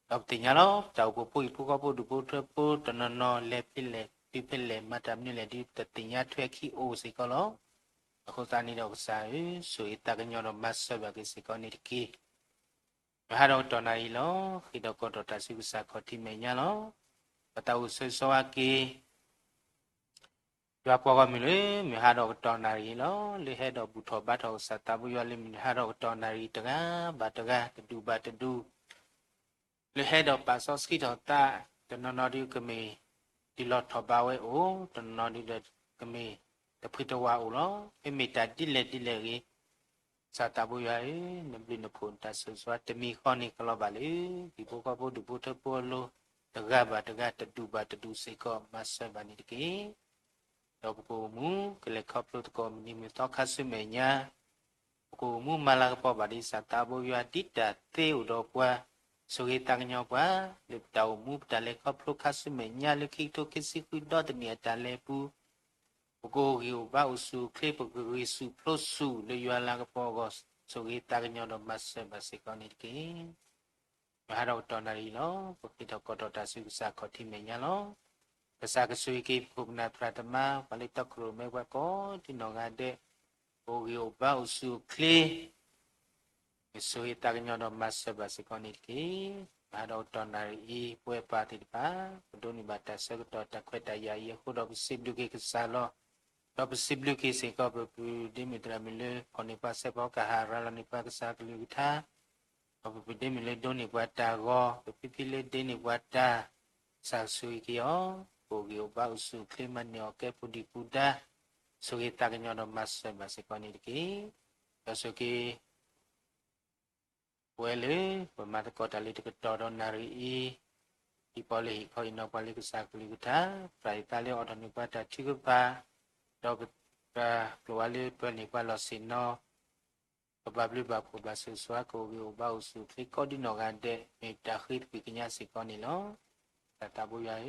ဒီးပသ့ၣ်ညါလီၤ ပတၢ်အိၣ်ဖှိၣ်ဖိအံၤ ဖိဃီဖိဒူၣ်ဖိထၢဖိ တနီၤနီၤလဲၤဖဲလဲၣ်တုၤဖဲလဲၣ် မၤတၢ်မနုၤလဲၣ်ဒ်တသ့ၣ်ညါထွဲခံအိၣ်စ့ၢ်ကီးလီၤ. အဃိသတးန့ၣ်ဒီးကစၢ်ဧၢ, ဆိၣ်ဂ့ၤသးကညီၤဒီးမၤစၢၤဘၣ်က့ၤစ့ၢ်ကီးန့ၣ်တက့ၢ်. မုၢ်ဟါဒီးကတီၢ်နၣ်ရံၣ်လီၤ. ဃ့ဒီးကိးတီၤတၢ်ဆူကစၢ်ခီၣ်ထံးမဲာ်ညါလီၤ. ပသးအိၣ်ဆိးစီဝါက့ၤ ယွၤပှၤဂီၢ်မုၢ်လၢ မုၢ်ဟါဒီးကတီၢ်နၣ်ရံၣ်လီၤ. လၢဟဲဒီးဘူၣ်ထီၣ်ဘါထီၣ်ကစၢ်သးဘိယွၤလၢမုၢ်ဟါဒီးကတီၢ်နၣ်ရံၣ်တဂၤဘၣ်တဂၤ တဒူၣ်ဘၣ်တဒူၣ် လၢဟဲဒီးပာ်စီဆှံထီၣ်သး, တနီၤနီၤဒုးကမ့ၢ် ဒုးလီၤထီၣ်ဘါဝဲအိၣ်, တနီၤနီၤဒုးဒီးကမ့ၢ် တဖှံတဝါအိၣ်လီၤ. မ့မ့ၢ်တၢ်ဒ်လဲၣ်ဒ်လဲၣ်ဂ့ၤ, ကစၢ်သးဘိယွၤဧၢ, နဘျုးနဖှိၣ်နတၢ်ဆိၣ်ဂ့ၤဆိၣ်ဝါတမံၤဃီန့ၣ်ကလီၤဘၣ်လၢ ဟံၣ်ဖိဃီဖိဒူၣ်ဖိထၢဖိအလိၤ, တဂၤဘၣ်တဂၤ တဒူၣ်ဘၣ်တဒူၣ်စ့ၢ်ကီး မၤစၢၤဘၣ်န့ၣ်တက့ၢ်. ဒီးပကအိၣ်မူ ကလဲၤခီဖျိသကိးမုၢ်နံၤမုၢ်သီခါဆူမဲာ်ညါ, ပကအိၣ်မူမၤလၤကပီၤဘၣ်ဒ်ကစၢ်သးဘိယွၤ ဒ်တၢ်သ့အိၣ်ဒီးပှၤ, ဆိၣ်ဂ့ၤသးကညီၤပှၤ, လၢပတၢ်အိၣ်မူပတၢ်လဲၤခီဖျိခါဆူမဲာ်ညါလၢခံကထိခံဆံဃုဒီတနံၣ်အတၢ်လဲၤပူၤ, ပကအိၣ်ဂံၢ်အိၣ်ဘါအိၣ်ဆူၣ်အိၣ်ချ့ ပကဂံၢ်ဆူၣ်ဖျိးဆူၣ်လၢယွၤလၤကပီၤအဂီၢ်, ဆိၣ်ဂ့ၤသးကညီၤဒီးမၤစၢၤဘၣ်စ့ၢ်ကီးန့ၣ်တက့ၢ်. မုၢ်ဟါဒီးကတီၢ်နၣ်ရံၣ်လီၤ. ပဃ့ထီၣ်ကိးထီၣ်တၢ်ဆူကစၢ်ခီၣ်ထံးမဲာ်ညါလီၤ. ကစၢ်ကဆိၣ်ဂ့ၤက့ၤပခိၣ်ပနၢ်သရၣ်သမါ ပှၤလၢတီခိၣ်ရိၣ်မဲပှၤကိးဒ်နီၢ်ဂၤဒဲး, ပကအိၣ်ဂံၢ်အိၣ်ဘါအိၣ်ဆူၣ်အိၣ်ချ့ ကဆိၣ်ဂ့ၤသးကညီၤဒီးမၤစၢၤဘၣ်စ့ၢ်ကီးန့ၣ်တက့ၢ်. မုၢ်ဟါဒီးကတီၢ်နၣ်ရံၣ်အံၤ ပဝဲပၢ်သ့ၣ်တဖၣ် ပဒိးန့ၢ်ဘၣ်တၢ်ဆၢကတီၢ်တၢ်ခွဲးတၢ်ယာ်အံၤအဃိဒီး ပစံးဘျုးက့ၤကစၢ်လီၤ. ဒီးပစံးဘျုးက့ၤစ့ၢ်ကီး ပပုၢ်ဒ့မုၣ်သရၣ်မုၣ်လၢ ဖီၣ်န့ၢ်ပှၤစဲးဖီကဟၣ် ရၤလီၤန့ၢ်ပှၤကစၢ်ကလုၢ်ကထါ, ဒီးပပုၢ်ဒ့မုၣ်လၢဒိးန့ၢ်ပှၤတၢ်ဂီၤ, ပဖံဖံလၢဒ့န့ၢ်ပှၤတၢ်, ကစၢ်ကဆိၣ်ဂ့ၤက့ၤအီၤ, ပအိၣ်ဂံၢ်အိၣ်ဘါအိၣ်ဆူၣ်အိၣ်ချ့ မၤန့ၢ်အီၣ်ကဲပူၤဒံးပူၤဒါ, ဆိၣ်ဂ့ၤသးကညီၤဒီးမၤစၢၤဘၣ်စ့ၢ်ကီးန့ၣ်တက့ၢ်. ဒီးဆိၣ်ဂ့ၤ ပဝဲလၢ ပမၤသကိးတၢ်လၢတကတီၢ်ဒီးနၣ်ရံၣ်အံၤ, ဒ်ပီလၢဟ့ၣ်ခီဟ့ၣ်နီၤပှၤလၢကစၢ်ကလုၢ်ကထါ, သရၣ်အံၤသးလၢအီၣ်ထီၣ်န့ၢ်ပှၤတၢ်ထုကဖၣ်, ဒီးပကျိာ်ဝါလၢပၢၤန့ၢ်ပှၤလီၢ်ဆ့ၣ်နီၤ, ကဘၣ်ဘျုးဘၣ်ဖှိၣ်ဘၣ်ဆိၣ်ဂ့ၤဆိၣ်ဝါ ကအိၣ်ဂံၢ်အိၣ်ဘါအိၣ်ဆူၣ်အိၣ်ချ့ကိးဒ်နီၢ်ဂၤဒဲး မ့ၢ်တၢ်ဃ့သကွံၢ်ကညးစ့ၢ်ကီးန့ၣ်လီၤ. ကစၢ်သးဘိယွၤ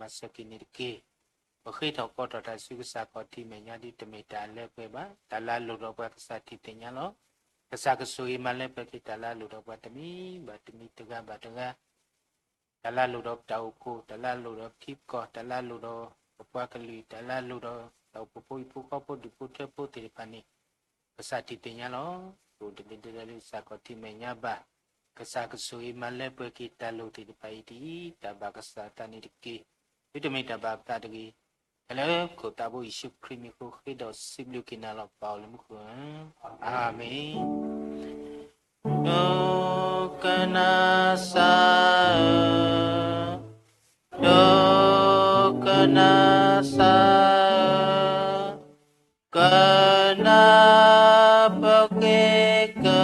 ဧၢ, ဆိၣ်ဂ့ၤသးကညီၤဒီးမၤစၢၤက့ၤန့ၣ်တက့ၢ်. ပဃ့ထီၣ်ကိးထီၣ်တၢ်ဆူကစၢ်ခီၣ်ထံးမဲာ်ညါ ဒ်တမ့ၢ်တၢ်အလဲၢ်ပှဲၤဘၣ်, တၢ်လၢအလိၣ်ဒီးပှၤကစၢ်ထံၣ်သ့ၣ်ညါလီၤ. ကစၢ်ကဆိၣ်ဂ့ၤမၤလၢပှဲၤက့ၤတၢ်လၢအလိၣ်ဒီးပှၤတမံၤဘၣ်တမံၤ တဂၤဘၣ်တဂၤ တၢ်လၢအလိၣ်ဒီးပတၢ်အိၣ်ဖှိၣ်, တၢ်လၢအလိၣ်ဒီးပထံပကီၢ်, တၢ်လၢအလိၣ်ဒီးပပှၤကလုာ်, တၢ်လၢအလိၣ်ဒီးတၢ်အိၣ်ဖှိၣ်ဖိဟံၣ်ဖိဃီဖိဒူၣ်ဖိထၢဖိသ့ၣ်တဖၣ်န့ၣ် ကစၢ်ထံၣ်သ့ၣ်ညါလီၤ. ပအိၣ်တမံၤတလၢလၢကစၢ်ခီၣ်ထံးမဲာ်ညါဘၣ်. ကစၢ်ကဆိၣ်ဂ့ၤမၤလၢပှဲၤက့ၤတၢ်လိၣ်သ့ၣ်တဖၣ်အံၤဒ်အံၤ, တၢ်ဘၣ်ကစၢ်အသးန့ၣ်တက့ၢ်. ဒ်တမ့ၢ်တၢ်ဘၣ်ပသးတဂ့ၤ. လၢခိၣ်သးဘိယ့ၣ်ၡူးခရံာ်မံၤအဃိ ဃ့ဒီးစံးဘျုးက့ၤနၤလီၤ ပၢ်အိၣ်လၢမူခိၣ်ဧၢ, အၤမ့ၣ်. ဒိကနၣ်စၢ်ဧၢ, ဒိကနၣ်စၢ်ဧၢ, ကနၣ်ပဃ့ကညး, ဒီး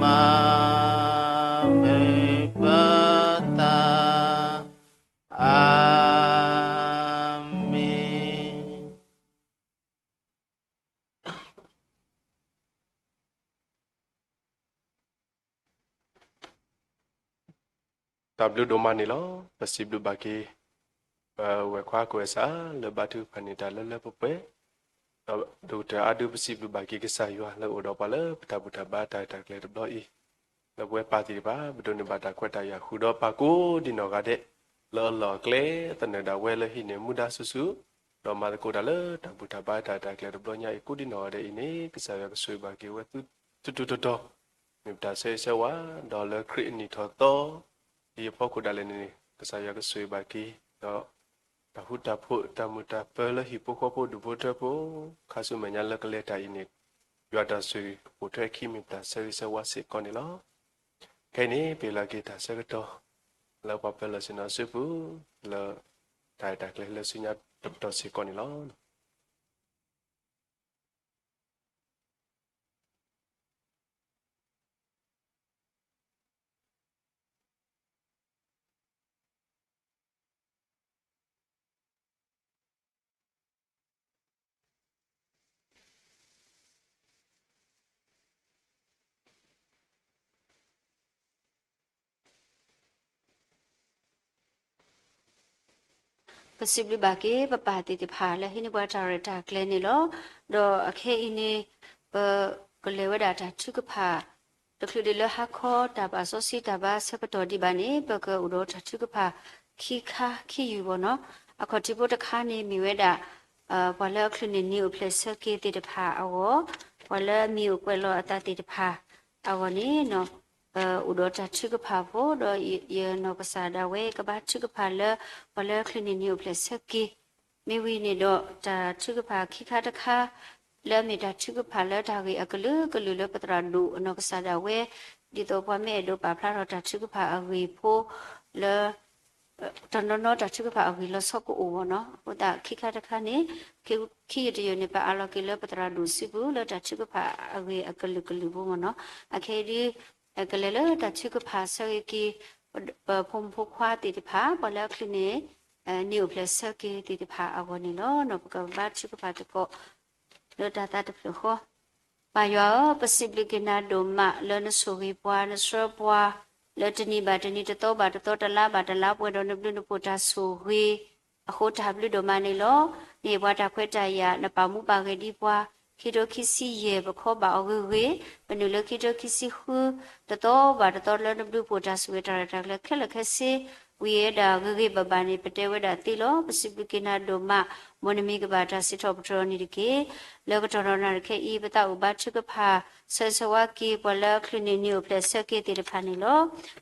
မၤမုာ်ပသး, အၤမ့ၣ်. တၢ်ဘျုးဒိၣ်မးန့ၣ်လီၤ. ပစံးဘျုးဘၣ်က့ၤ ပဝဲၢ်ခွါကိးဝဲစး လၢဘါထုကဖၣ်န့ၢ်တၢ်လၢလၢပှဲၤပှဲၤ, ဒီးဒိၣ်ကတၢၢ်အါဒု ပစံးဘျုးဘၣ်က့ၤကစၢ်ယွၤလၢအိၣ်ဒီးပှၤလၢပတၢ်ဘူၣ်တၢ်ဘါတၢ်ရဲၣ်တၢ်ကျဲၤတဘျီအံၤ, လၢပဝဲပၢ်သ့ၣ်တဖၣ် ပဒိးန့ၢ်ဘၣ်တၢ်ခွဲးတၢ်ယာ်ဃုာ်ဒီးပၢ်ကိးဒ်နီၢ်ဂၤဒဲး, လၢအလီၢ်အကျဲ သနၢၣ်ဒၣ်ဝဲလၢဟံးန့ၢ်မူဒါဆူၣ်ဆူၣ်, ဒီးမၤသကိးတၢ်လၢတၢ်ဘူၣ်တၢ်ဘါတၢ်ရဲၣ်တၢ်ကျဲၤတဘျီညါအံၤ ကိးဒ်နီၢ်ဂၤဒဲးအံၤန့ၣ် ကစၢ်ယွၤကဆိၣ်ဂ့ၤဘၣ်က့ၤဝဲသုထူထူတီတီ, မ့ၢ်ပတၢ်ဆၢဂ့ၤဆၢဝါ, ဒီးလၢခရံာ်အနံၣ်ထီၣ်သီ ဒ်အဖီခိၣ်ဒၣ်လဲာ်န့ၣ် ကစၢ်ယွၤကဆိၣ်ဂ့ၤဘၣ်က့ၤ ဒီးတၢ်ဃူတၢ်ဖိး တၢ်မုာ်တၢ်ပၢၤလၢဟံၣ်ဖိဃီဖိဒူၣ်ဖိထၢဖိ ခါဆူမဲာ်ညါလၢကလဲၤတၢ်အံၤန့ၣ် ယွၤတၢ်ဆိၣ်ဂ့ၤကပိာ်ထွဲခံမ့ၢ်ပတၢ်ဆၢဂ့ၤဆၢဝါစ့ၢ်ကီးန့ၣ်လီၤ. ခဲအံၤန့ၣ် ပဟ့ၣ်လီၤက့ၤတၢ်ဆၢကတီၢ် လၢပှၤပၢၤလီၢ်ဆ့ၣ်နီၤအစုပူၤ လၢတၢ်ရဲၣ်တၢ်ကျဲၤလၢဆူညါတပတီၢ်စ့ၢ်ကီးန့ၣ်လီၤ. ပစံးဘျုးဘၣ်က့ၤ ပပၢ်သ့ၣ်တဖၣ်လၢဟံးန့ၢ်ပှၤတၢ်ရဲၣ်တၢ်ကျဲၤန့ၣ်လီၤ. ဒီးအခဲအံၤန့ၣ် ပကလဲၤဝဲဒၣ်တၢ်ထုကဖၣ် တချုးဒံးလၢဟါခီ တၢ်ဘၣ်စီဆှံတၢ်ဘါဆၢကတီၢ်ဒံးဘၣ်န့ၣ် ပကအိၣ်ဒီးတၢ်ထုကဖၣ်ခံခါခံယုၢ်ဘၣ်နီၤ. အခီၣ်ထံးဖိတခါန့ၣ်မ့ၢ်ဝဲဒၣ် ပှၤလၢအချုးန့ၢ်နံၤအိၣ်ဖျဲၣ်ဆၢက့ၤသ့ၣ်တဖၣ်အဂီၢ်, ပှၤလၢအမံၤအိၣ်ကွဲးလီၤအသးသ့ၣ်တဖၣ်အဂီၢ်န့ၣ် အိၣ်ဒီးတၢ်ထုကဖၣ်ဖိ ဒီးယနီၢ်ကစၢ်ဒၣ်ဝဲကဘါထုကဖၣ်လၢ ပှၤလၢအချုးန့ၢ်နံၤအိၣ်ဖျဲၣ်ဆၢက့ၤ မ့ၢ်ဝံၤန့ၣ်ဒီးတၢ်ထုကဖၣ်ခံခါတခါ လၢအမ့ၢ်တၢ်ထုကဖၣ်လၢတၢ်ဂ့ၢ်အကလုာ်ကလုာ်လၢပသရၣ်ဒိၣ်အနီၢ်ကစၢ်ဒၣ်ဝဲ ဒ်သိးပှၤမ့ၢ်အဲၣ်ဒိးပာ်ဖျါထီၣ်တၢ်ထုကဖၣ်အဂ့ၢ်ဖိလၢ တနီၤနီၤတၢ်ထုကဖၣ်အဂ့ၢ်လီၤဆီကအိၣ်ဘၣ်နီၤ. အဃိသတးခံခါတခါန့ၣ် ခံယုၢ်တယုၢ်န့ၣ် ပအးလီၤက့ၤလၢပသရၣ်ဒိၣ်စုပူၤလၢတၢ်ထုကဖၣ်အဂ့ၢ်အကလုာ်ကလုာ်ဖိမ့ၢ်နီၤ. အခဲအံၤဒ် ကလဲၤလၢတၢ်ထုကဖၣ်ဆၢဂ့ၤက့ၤ ပဖိမုၣ်ဖိခွါသ့ၣ်တဖၣ် ပှၤလၢအချုးန့ၢ် နံၤအိၣ်ဖျဲၣ်ဆၢက့ၤသ့ၣ်တဖၣ်အဂီၢ်န့ၣ်လီၤ. ပကဘါထုကဖၣ်သကိး လၢတၢ်သးတဖျၢၣ်ဃီ ပၢ်ယွၤဧၢ, ပစံးဘျုးက့ၤနၤဒိၣ်မးလၢနဆိၣ်ဂ့ၤပှၤ နဆှၢပှၤ လၢတနံၤဘၣ်တနံၤ တသီဘၣ်တသီ တလါဘၣ်တလါ ပှဲၤဒီးနဘျုးနဖှိၣ်တၢ်ဆိၣ်ဂ့ၤအဃိ တၢ်ဘျုးဒိၣ်မးန့ၣ်လီၤ. နဟ့ၣ်ပှၤတၢ်ခွဲးတၢ်ယာ် နပာ်မူပာ်ဂဲၤဒံးပှၤ ခံထိခံဆံယဲၢ် ပခီဘၣ်အီၤဂ့ၤဂ့ၤ, ပနုာ်လၢခံထိခံဆံဃု တသီဘၣ်တသီ လၢနဘျုးနဖှိၣ်တၢ်ဆိၣ်ဂ့ၤတၢ်ရဲၣ်တၢ်ကျဲၤခဲလၢာ်ခဲဆ့ ဝံၤဝဲဒၣ်ဂ့ၤဂ့ၤဘၣ်ဘၣ်န့ၣ် ပတဲဝဲဒၣ်သ့လီၤ. ပစံးဘျုးက့ၤနၤဒိၣ်မး မ်နမံၤကဘၣ်တၢ်စံးထီၣ်ပတြၢၤန့ၣ်တက့ၢ်. လၢကတီၢ်နီၢ်နၢ်တခဲအံၤ ပသးအိၣ်ဘါထုကဖၣ် ဆၢဂ့ၤဆၢဝါက့ၤ ပှၤလၢအချုးန့ၢ်နံၤအိၣ်ဖျဲၣ်ဆၢက့ၤသ့ၣ်တဖၣ်န့ၣ်လီၤ.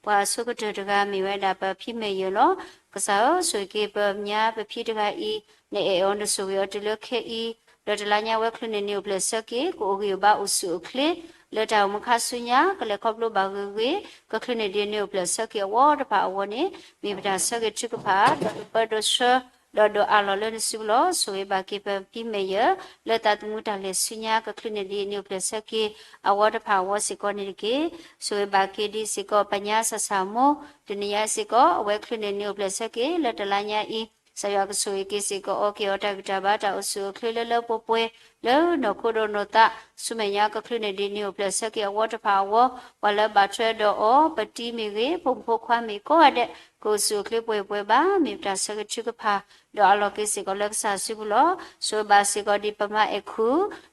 ပှၤအဆိကတၢၢ်တဂၤမ့ၢ်ဝဲဒၣ် ပဖံမဲာ်ယၢၤလီၤ. ကစၢ်ဧၢ, ဆိၣ်ဂ့ၤက့ၤပညါပဖံတဂၤအံၤ, နအဲၣ်အီၤ နဆိၣ်ဂ့ၤအီၤတုၤလၢခဲအံၤ, ဒီးတလါညါဝဲချုးန့ၢ်နံၤအိၣ်ဖျဲၣ်ဆၢက့ၤ ကအိၣ်ဂံၢ်အိၣ်ဘါအိၣ်ဆူၣ်အိၣ်ချ့ လၢတၢ်အိၣ်မူခါဆူညါ ကလဲၤခီဖျိဘၣ်ဂ့ၤဂ့ၤ ကချုးန့ၢ်ဒံးနံၤအိၣ်ဖျဲၣ်ဆၢက့ၤအဝီတဖၣ်အဂီၢ်န့ၣ် မ့ၢ်ပတၢ်ဆၢဂ့ၤထုကဖၣ် ဒီးဒိးပၢဒိးဆှၢ ဒီးဒိးအးလီၤလၢနစုပူၤလီၤ. ဆိၣ်ဂ့ၤဘၣ်က့ၤပဖံမဲာ်ယၢၤ လၢသးသမူတၢ်လဲၤဆူညါ ကချုးန့ၢ်ဒံးနံၤအိၣ်ဖျဲၣ်ဆၢက့ၤ အဝီတဖၣ်အဂီၢ်စ့ၢ်ကီးန့ၣ်တက့ၢ်. ဆိၣ်ဂ့ၤဘၣ်က့ၤဒံးစ့ၢ်ကီး ပညါဆၣ်ဆၣ်မိၢ် တနံၤညါစ့ၢ်ကီး အဝဲချုးန့ၢ်နံၤအိၣ်ဖျဲၣ်ဆၢက့ၤ လၢတလါညါအံၤ ကစၢ်ယွၤကဆိၣ်ဂ့ၤက့ၤစ့ၢ်ကီးအီၤ က့ၤအီၤတၢ်ဂံၢ်တၢ်ဘါ တၢ်အိၣ်ဆူၣ်အိၣ်ချ့လၢလၢပှဲၤပှဲၤ လၢနီၢ်ခိဒီးနီၢ်သး ဆူမဲာ်ညါကချုးန့ၢ်ဒံးနံၤအိၣ်ဖျဲၣ်ဆၢက့ၤအဝီတဖၣ်အဂီၢ် ပှၤလၢဘၣ်ထွဲဒီးအီၤ ပတံၤမ့ၢ်ဂ့ၤ ဖိမုၣ်ဖိခွါမ့ၢ်ကိးဂၤဒဲး ကအိၣ်ဆူၣ်အိၣ်ချ့ပှဲၤပှဲၤဘၣ် မ့ၢ်ပတၢ်ဆၢဂ့ၤထုကဖၣ် ဒီးအးလီၤက့ၤစ့ၢ်ကီးလၢကစၢ်စုပူၤလီၤ. ဆိၣ်ဂ့ၤဘၣ်စ့ၢ်ကီးဒံးပမါအဲၣ်ခူ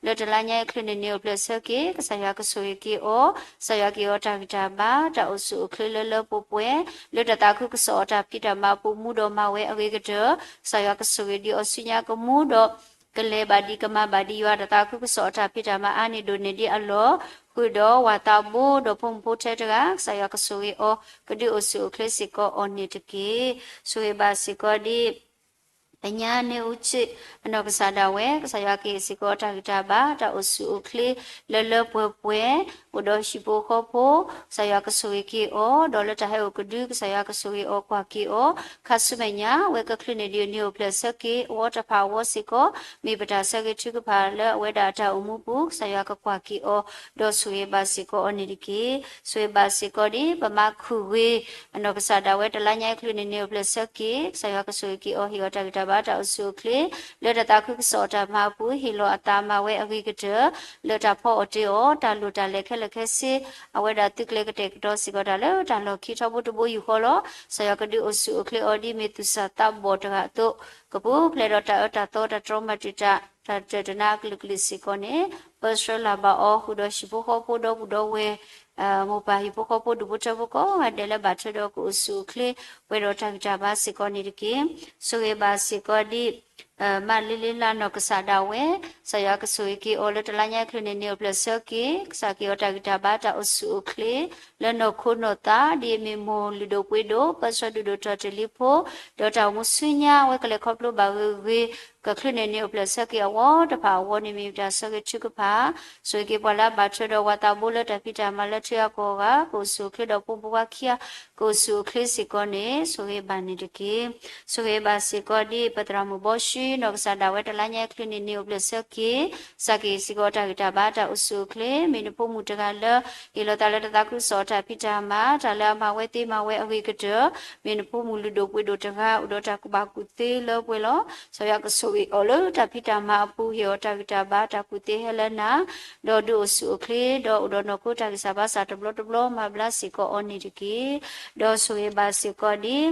လၢတလါညါအံၤချုးန့ၢ်နံၤအိၣ်ဖျဲၣ်ဆၢက့ၤ ကစၢ်ယွၤကဆိၣ်ဂ့ၤက့ၤအီၤ ကစၢ်ယွၤက့ၤအီၤတၢ်ဂံၢ်တၢ်ဘါ တၢ်အိၣ်ဆူၣ်အိၣ်ချ့လၢလၢပှဲၤပှဲၤ လၢတၢ်သးခုကစီၣ်အတၢ်ဖံးတၢ်မၤအပူၤမူဒီးမၤဝဲအဂ့ၤကတၢၢ် ကစၢ်ယွၤကဆိၣ်ဂ့ၤဒံးအီၤဆူညါကမူဒီး ကလဲၤဘၣ်ဒံးကမၤဘၣ်ဒံး ယွၤတၢ်သးခုကစီၣ်အတၢ်ဖံးတၢ်မၤအါန့ၢ်ဒိၣ်န့ၢ်ဒံးအလီၢ် ဃုာ်ဒီးဝၤသးဘိဒီးဖိမုၣ်ဖိထဲတဂၤ ကစၢ်ယွၤကဆိၣ်ဂ့ၤအီၤ ကဒုးအိၣ်ဆူၣ်အိၣ်ချ့စ့ၢ်ကီးအီၤန့ၣ်တက့ၢ်. ဆိၣ်ဂ့ၤဘၣ်စ့ၢ်ကီးဒံး ပညါန့ၢ်အူကၠံၣ် အနီၢ်ကစၢ်ဒၣ်ဝဲ ကစၢ်ယွၤကဟ့ၣ်စ့ၢ်ကီးတၢ်ဂံၢ်တၢ်ဘါ တၢ်အိၣ်ဆူၣ်အိၣ်ချ့ လၢလၢပှဲၤပှဲၤ အိၣ်ဒီးဟံၣ်ဖိဃီဖိ ကစၢ်ယွၤကဆိၣ်ဂ့ၤက့ၤအီၤ ဒီးလၢတၢ်ဟဲအိၣ်ကဒု ကစၢ်ယွၤကဆိၣ်ဂ့ၤအီၤကွၢ်က့ၤအီၤ ခါဆူမဲာ်ညါ အဝဲကချုးန့ၢ်ဒံးနံၤအိၣ်ဖျဲၣ်ဆၢက့ၤ အဝီတဖၣ်အဝီစ့ၢ်ကီး မ့ၢ်ပတၢ်ဆၢဂ့ၤထုကဖၣ်လၢအဝဲဒၣ်အတၢ်အိၣ်မူပူၤ ကစၢ်ယွၤကကွၢ်က့ၤအီၤ ဒီးဆိၣ်ဂ့ၤဘၣ်စ့ၢ်ကီးအီၤန့ၣ်တက့ၢ်. ဆိၣ်ဂ့ၤဘၣ်စ့ၢ်ကီးဒံး ပမါခူၣ်ဂ့ၤ အနီၢ်ကစၢ်ဒၣ်ဝဲတလါညါအံၤချုးန့ၢ်နံၤအိၣ်ဖျဲၣ်ဆၢက့ၤ ကစၢ်ယွၤကဆိၣ်ဂ့ၤက့ၤအီၤ ဟ့ၣ်အီၤတၢ်ဂံၢ်တၢ်ဘါတၢ်အိၣ်ဆူၣ်အိၣ်ချ့ လၢတၢ်သးခုကစီၣ်အတၢ်မၤအပူၤ ဟ့ၣ်လီၤအသးမၤဝဲအဂ့ၤကတၢၢ် လၢတၢ်ဖီအီၣ်တ့အီၣ် တၢ်လိၣ်တၢ်လဲၤခဲလၢာ်ခဲဆ့ အဝဲဒၣ်သုးကျဲၤကတဲာ်ကတီၤစ့ၢ်ကီးတၢ်လၢတၢ်လီၢ်ခံထီဘိတဘိယူၢ်ဃီလီၤ. ကစၢ်ယွၤကဒုးအိၣ်ဆူၣ်အိၣ်ချ့အီၤဒ်မ့ၢ်သူၣ်စၢ်သးဘီၣ်တဂၤအသိး ကပူၤဖျဲးဒီးတၢ်အၢတၢ်သီတၢ်တြီမၤတံာ်တာ် တၢ်တၢၢ်တနါအကလုာ်ကလုာ်စ့ၢ်ကီးန့ၣ် ပၢဆှၢလၢ်ဘၣ်အီၤ ဃုာ်ဒီးဟံၣ်ဖိဃီဖိဒီပုၢ်ဒီဝဲၢ် မိၢ်ပၢ်ဟံၣ်ဖိဃီဖိဒူၣ်ဖိထၢဖိကိးဂၤဒဲးလၢဘၣ်ထွဲဒီးကအိၣ်ဆူၣ်အိၣ်ချ့ ပှဲၤဒီးတၢ်ဂံၢ်တၢ်ဘါစ့ၢ်ကီးန့ၣ်တက့ၢ်. ဆိၣ်ဂ့ၤဘၣ်စ့ၢ်ကီးဒ် မးလ့လ့လါနီၢ်ကစၢ်ဒၣ်ဝဲ, ကစၢ်ယွၤကဆိၣ်ဂ့ၤက့ၤအီၤလၢတလါညါအံၤ ချုးန့ၢ်န့ၢ်အိၣ်ဖျဲၣ်ဆၢက့ၤ, ကစၢ်က့ၤအီၤတၢ်ဂံၢ်တၢ်ဘါတၢ်အိၣ်ဆူၣ်အိၣ်ချ့ လၢနီၢ်ခိနီၢ်သး ဒ်အမ့ၢ်မိၢ်လုၢ်ဒိၣ်ပှ့ၤဒိၣ် ပၢဆှၢဒုၣ်ဒိၣ်ထီၣ်တ့ၢ်လံဖိ, ဒီးတၢ်အိၣ်မူဆူညါ အဝဲကလဲၤခီဖျိဘၣ်ဂ့ၤဂ့ၤ, ကချုးန့ၢ်န့ၢ်အိၣ်ဖျဲၣ်ဆၢက့ၤအဝီတဖၣ်အဝီန့ၣ် မ့ၢ်တၢ်ဆၢဂ့ၤထုကဖၣ်, ဆိၣ်ဂ့ၤက့ၤပှၤလၢအဘၣ်ထွဲဒီးဝၤသးဘိလၢတၢ်ဖံးတၢ်မၤလၢထံအကီၢ်အဂၤ ကအိၣ်ဆူၣ်အိၣ်ချ့ဒီးဖိမုၣ်ဖိခွါခံဂၤ ကအိၣ်ဆူၣ်အိၣ်ချ့စ့ၢ်ကီးန့ၣ် ဆိၣ်ဂ့ၤဘၣ်န့ၣ်တက့ၢ်. ဆိၣ်ဂ့ၤဘၣ်စ့ၢ်ကီးဒ် ပသရၣ်မုၣ်ဘီၡွံ နီၢ်ကစၢ်ဒၣ်ဝဲတလါညါအံၤ ချုးန့ၢ်န့ၢ်အိၣ်ဖျဲၣ်ဆၢက့ၤ, ကစၢ်က့ၤစ့ၢ်ကီးတၢ်ဂံၢ်တၢ်ဘါတၢ်အိၣ်ဆူၣ်အိၣ်ချ့, မ့ၢ်နဖိမုၣ်တဂၤလၢ ဟ့ၣ်လီၤသးလၢတၢ်သးခုကစီၣ်အတၢ်ဖံးတၢ်မၤ, တၢ်လၢအမၤဝဲသ့မၤဝဲအဂ့ၤကတၢၢ်, မ့ၢ်နဖိမုၣ်လုၢ်ဒိၣ်ပှ့ၤဒိၣ်တဂၤ အိၣ်ဒီးတၢ်ကူၣ်ဘၣ်ကူၣ်သ့လၢပှဲၤလီၤ. ကစၢ်ယွၤကဆိၣ်ဂ့ၤအီၤလၢတၢ်ဖံးတၢ်မၤအပူၤ ဟ့ၣ်အီၤတၢ်ဂံၢ်တၢ်ဘါတၢ်ကူၣ်သ့ဟဲလၢနၤ, ဒီးဒုးအိၣ်ဆူၣ်အိၣ်ချ့ ဒီးအိၣ်ဒီးနီၢ်ခိတၢ်ဂံၢ်စၢ်ဘါစၢ်တဘျီတဘျီ မၤဘျါစ့ၢ်ကီးအီၤန့ၣ်တက့ၢ်. ဒီးဆိၣ်ဂ့ၤဘၣ်စ့ၢ်ကီး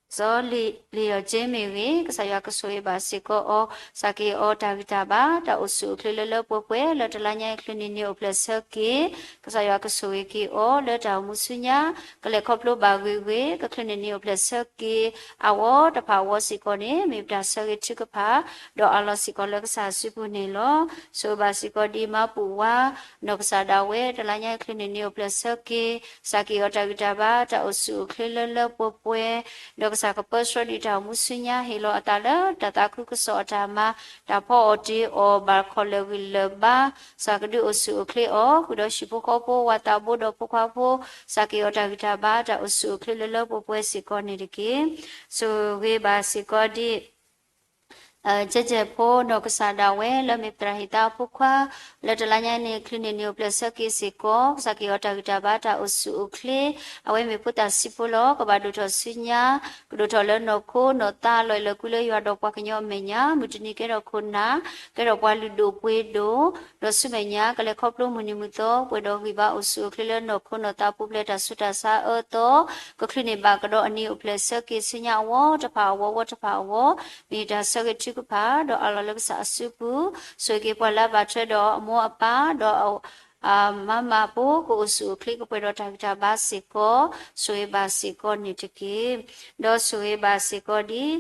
ဒ် စီၤလံၤယီၢ်က့မ့ၢ်ဂ့ၤ, ကစၢ်ယွၤကဆိၣ်ဂ့ၤဘၣ်စ့ၢ်ကီးအီၤ, ကစၢ်က့ၤအီၤတၢ်ဂံၢ်တၢ်ဘါ တၢ်အိၣ်ဆူၣ်အိၣ်ချ့လၢလၢပှဲၤပှဲၤ လၢတလါညါအံၤ ချုးန့ၢ်န့ၢ်အိၣ်ဖျဲၣ်ဆၢက့ၤ, ကစၢ်ယွၤကဆိၣ်ဂ့ၤက့ၤအီၤလၢတၢ်အိၣ်မူဆူညါ, ကလဲၤခီဖျိဘၣ်ဂ့ၤဂ့ၤ, ကချုးန့ၢ်န့ၢ်အိၣ်ဖျဲၣ်ဆၢက့ၤ အဝီတဖၣ်အဝီစ့ၢ်ကီးန့ၣ် မ့ၢ်ပတၢ်ဆၢဂ့ၤထုကဖၣ်, ဒီးအးလီၤစ့ၢ်ကီးလၢကစၢ်အစုပူၤန့ၣ်လီၤ. ဆိၣ်ဂ့ၤဘၣ်စ့ၢ်ကီးဒ်မၤပူၤဝါ နီၢ်ကစၢ်ဒၣ်ဝဲ တလါညါအံၤ ချုးန့ၢ်န့ၢ်အိၣ်ဖျဲၣ်ဆၢက့ၤ, ကစၢ်က့ၤအီၤတၢ်ဂံၢ်တၢ်ဘါ တၢ်အိၣ်ဆူၣ်အိၣ်ချ့လၢလၢပှဲၤပှဲၤ, ဒီးကစၢ်ကပၢဆှၢဒံးတၢ်အိၣ်မူဆူညါ ဟ့ၣ်လီၤအသးလၢတၢ်သးခုကစီၣ်အတၢ်မၤ, တၢ်ဖီအီၣ်တ့ၤအီၣ် ဘၣ်ခီၣ်လၢာ်ဂံၢ်လၢာ်ဘါ, ကစၢ်ကဒုးအိၣ်ဆူၣ်အိၣ်ချ့အီၤ, ဃုာ်ဒီးဟံၣ်ဖိဃီဖိ ဝၤသးဘိဒီးဖိခွါဖိ, ကစၢ်က့ၤအီၤတၢ်ဂံၢ်တၢ်ဘါ တၢ်အိၣ်ဆူၣ်အိၣ်ချ့လၢလၢပှဲၤပှဲၤစ့ၢ်ကီးန့ၣ်တက့ၢ်. ဆိၣ်ဂ့ၤဘၣ်စ့ၢ်ကီးဒ် ကဲကဲဖိ နီၢ်ကစၢ်ဒၣ်ဝဲ လၢမ့ၢ်ပသရၣ်ဟ့ၣ်သါအဖိခွါ, လၢတလါညါန့ၣ် ချုးန့ၢ်န့ၢ်အိၣ်ဖျဲၣ်ဆၢက့ၤစ့ၢ်ကီး, ကစၢ်က့ၤအီၤတၢ်ဂံၢ်တၢ်ဘါတၢ်အိၣ်ဆူၣ်အိၣ်ချ့, အဝဲမ့ၢ်ဖိသၣ်ဆံးဖိလီၤ. ကဘၣ်ဒိၣ်ထီၣ်ဆူညါ, ကဒိၣ်ထီၣ်လၢနီၢ်ခိနီၢ်သး လီၤအဲၣ်လီၤကွံလၢယွၤဒီးပှၤကညီအမဲာ်ညါ, မုၢ်တနံၤကဲထီၣ်ခိၣ်နၢ်, ကဲထီၣ်ပှၤလုၢ်ဒိၣ်ပှ့ၤဒိၣ်, ဒီးဆူမဲာ်ညါ ကလဲၤခီဖျိမုၢ်နံၤမုၢ်သီ ပှဲၤဒီးဂံၢ်ဘါအိၣ်ဆူၣ်အိၣ်ချ့လၢနီၢ်ခိနီၢ်သး ပူၤဖျဲးတၢ်ဆူးတၢ်ဆါအၢသီ, ကချုးန့ၢ်ဘၣ်ကဒီးအနံၤအိၣ်ဖျဲၣ်ဆၢက့ၤဆူညါအဝီတဖၣ်အဝီ ဝီတဖၣ်အဝီ, မ့ၢ်တၢ်ဆၢဂ့ၤထုကဖၣ် ဒီးအးလီၤလၢကစၢ်အစုပူၤ, ဆိၣ်ဂ့ၤက့ၤပှၤလၢအဘၣ်ထွဲဒီးအမိၢ်အပၢ်, ဒီး မါမၤဖိ ကအိၣ်ဆူၣ်အိၣ်ချ့ ကပှဲၤဒီးတၢ်ဂံၢ်တၢ်ဘါစ့ၢ်ကီး, ဆိၣ်ဂ့ၤဘၣ်စ့ၢ်ကီးန့ၣ်တက့ၢ်. ဒီးဆိၣ်ဂ့ၤဘၣ်စ့ၢ်ကီး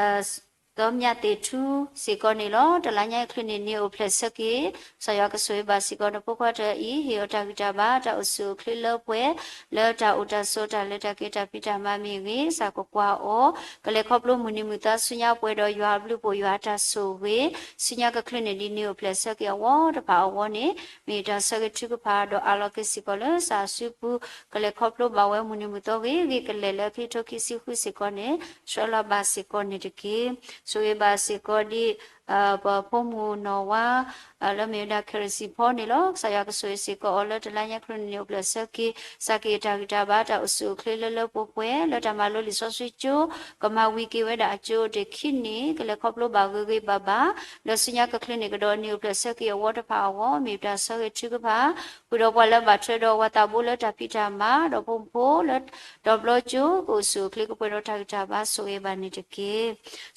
ဒ် စီၤမျၢ်သ့ၣ်ထူစ့ၢ်ကီးန့ၣ်လီၤ. တလါညါအံၤ ချုးန့ၢ်န့ၢ်အိၣ်ဖျဲၣ်ဆၢက့ၤ, ကစၢ်ယွၤကဆိၣ်ဂ့ၤဘၣ်စ့ၢ်ကီးနဖိခွါတဂၤအံၤ, ဟ့ၣ်အီၤတၢ်ဂံၢ်တၢ်ဘါ တၢ်အိၣ်ဆူၣ်အိၣ်ချ့လၢပှဲၤ, လၢတၢ်အိၣ်တၢ်ဆိးတၢ်လဲၤတၢ်က့ၤတၢ်ဖံးတၢ်မၤမ့ၢ်ဂ့ၤ, ကစၢ်ကကွၢ်အီၤ, ကလဲၤခီဖျိမုၢ်နံၤမုၢ်သီဆူညါ ပှဲၤဒီးယွၤအဘျုးအဖှိၣ်ယွၤအတၢ်ဆိၣ်ဂ့ၤ, ဆူညါကချုးန့ၢ်ဒ်န့ၣ်အိၣ်ဖျဲၣ်ဆၢက့ၤ အဝီတဖၣ်အဝီန့ၣ် မ့ၢ်တၢ်ဆၢဂ့ၤထုကဖၣ် ဒီးအးလီၤက့ၤစ့ၢ်ကီးလၢကစၢ်အစုပူၤ, ကလဲၤခီဖျိဘၣ်ဝဲမုၢ်နံၤမုၢ်သီဂ့ၤဂ့ၤကလဲာ်လၢခံကထိခံဆံဃုစ့ၢ်ကီးန့ၣ် ဆှၢလီၤဘၣ်စ့ၢ်ကီးန့ၣ်တက့ၢ်. ဆိၣ်ဂ့ၤဘၣ်စ့ၢ်ကီးဒ် ပဖိမုၣ်နီၢ်ဝါ လၢမ့ၢ်ဝဲဒၣ်ခဲရံၣ်စံၣ်ဖီန့ၣ်လီၤ. ကစၢ်ယွၤကဆိၣ်ဂ့ၤစ့ၢ်ကီးအီၤလၢတလါညါ ချုးန့ၢ်န့ၢ်အိၣ်ဖျဲၣ်ဆၢက့ၤ, ကစၢ်က့ၤတၢ်ဂံၢ်တၢ်ဘါတၢ်အိၣ်ဆူၣ်အိၣ်ချ့လၢလၢပှဲၤပှဲၤ, လၢတၢ်မၤလိလံာ်စီဆှံကၠိ ကမၤဝံၤက့ၤဝဲဒၣ်အကၠိအိၣ်တ့ၢ်ခံနံၣ်, ကလဲၤခီဖျိဘၣ်ဂ့ၤဂ့ၤဘၣ်ဘၣ်, ဒီးဆူညါကချုးန့ၢ်ကဒီးအနံၤအိၣ်ဖျဲၣ်ဆၢက့ၤအဝီတဖၣ်အဝီ မ့ၢ်တၢ်ဆၢဂ့ၤထုကဖၣ်, ဃုာ်ဒီးပှၤလၢဘၣ်ထွဲဒီးဝၤသးဘိလၢတၢ်ဖံးတၢ်မၤ, ဒီးဖိမုၣ်ဖိလၢ ဒီးဘျီကၠိ ကအိၣ်ဆူၣ်အိၣ်ချ့ ကပှဲၤဒီးတၢ်ဂံၢ်တၢ်ဘါ ဆိၣ်ဂ့ၤဘၣ်န့ၣ်တက့ၢ်.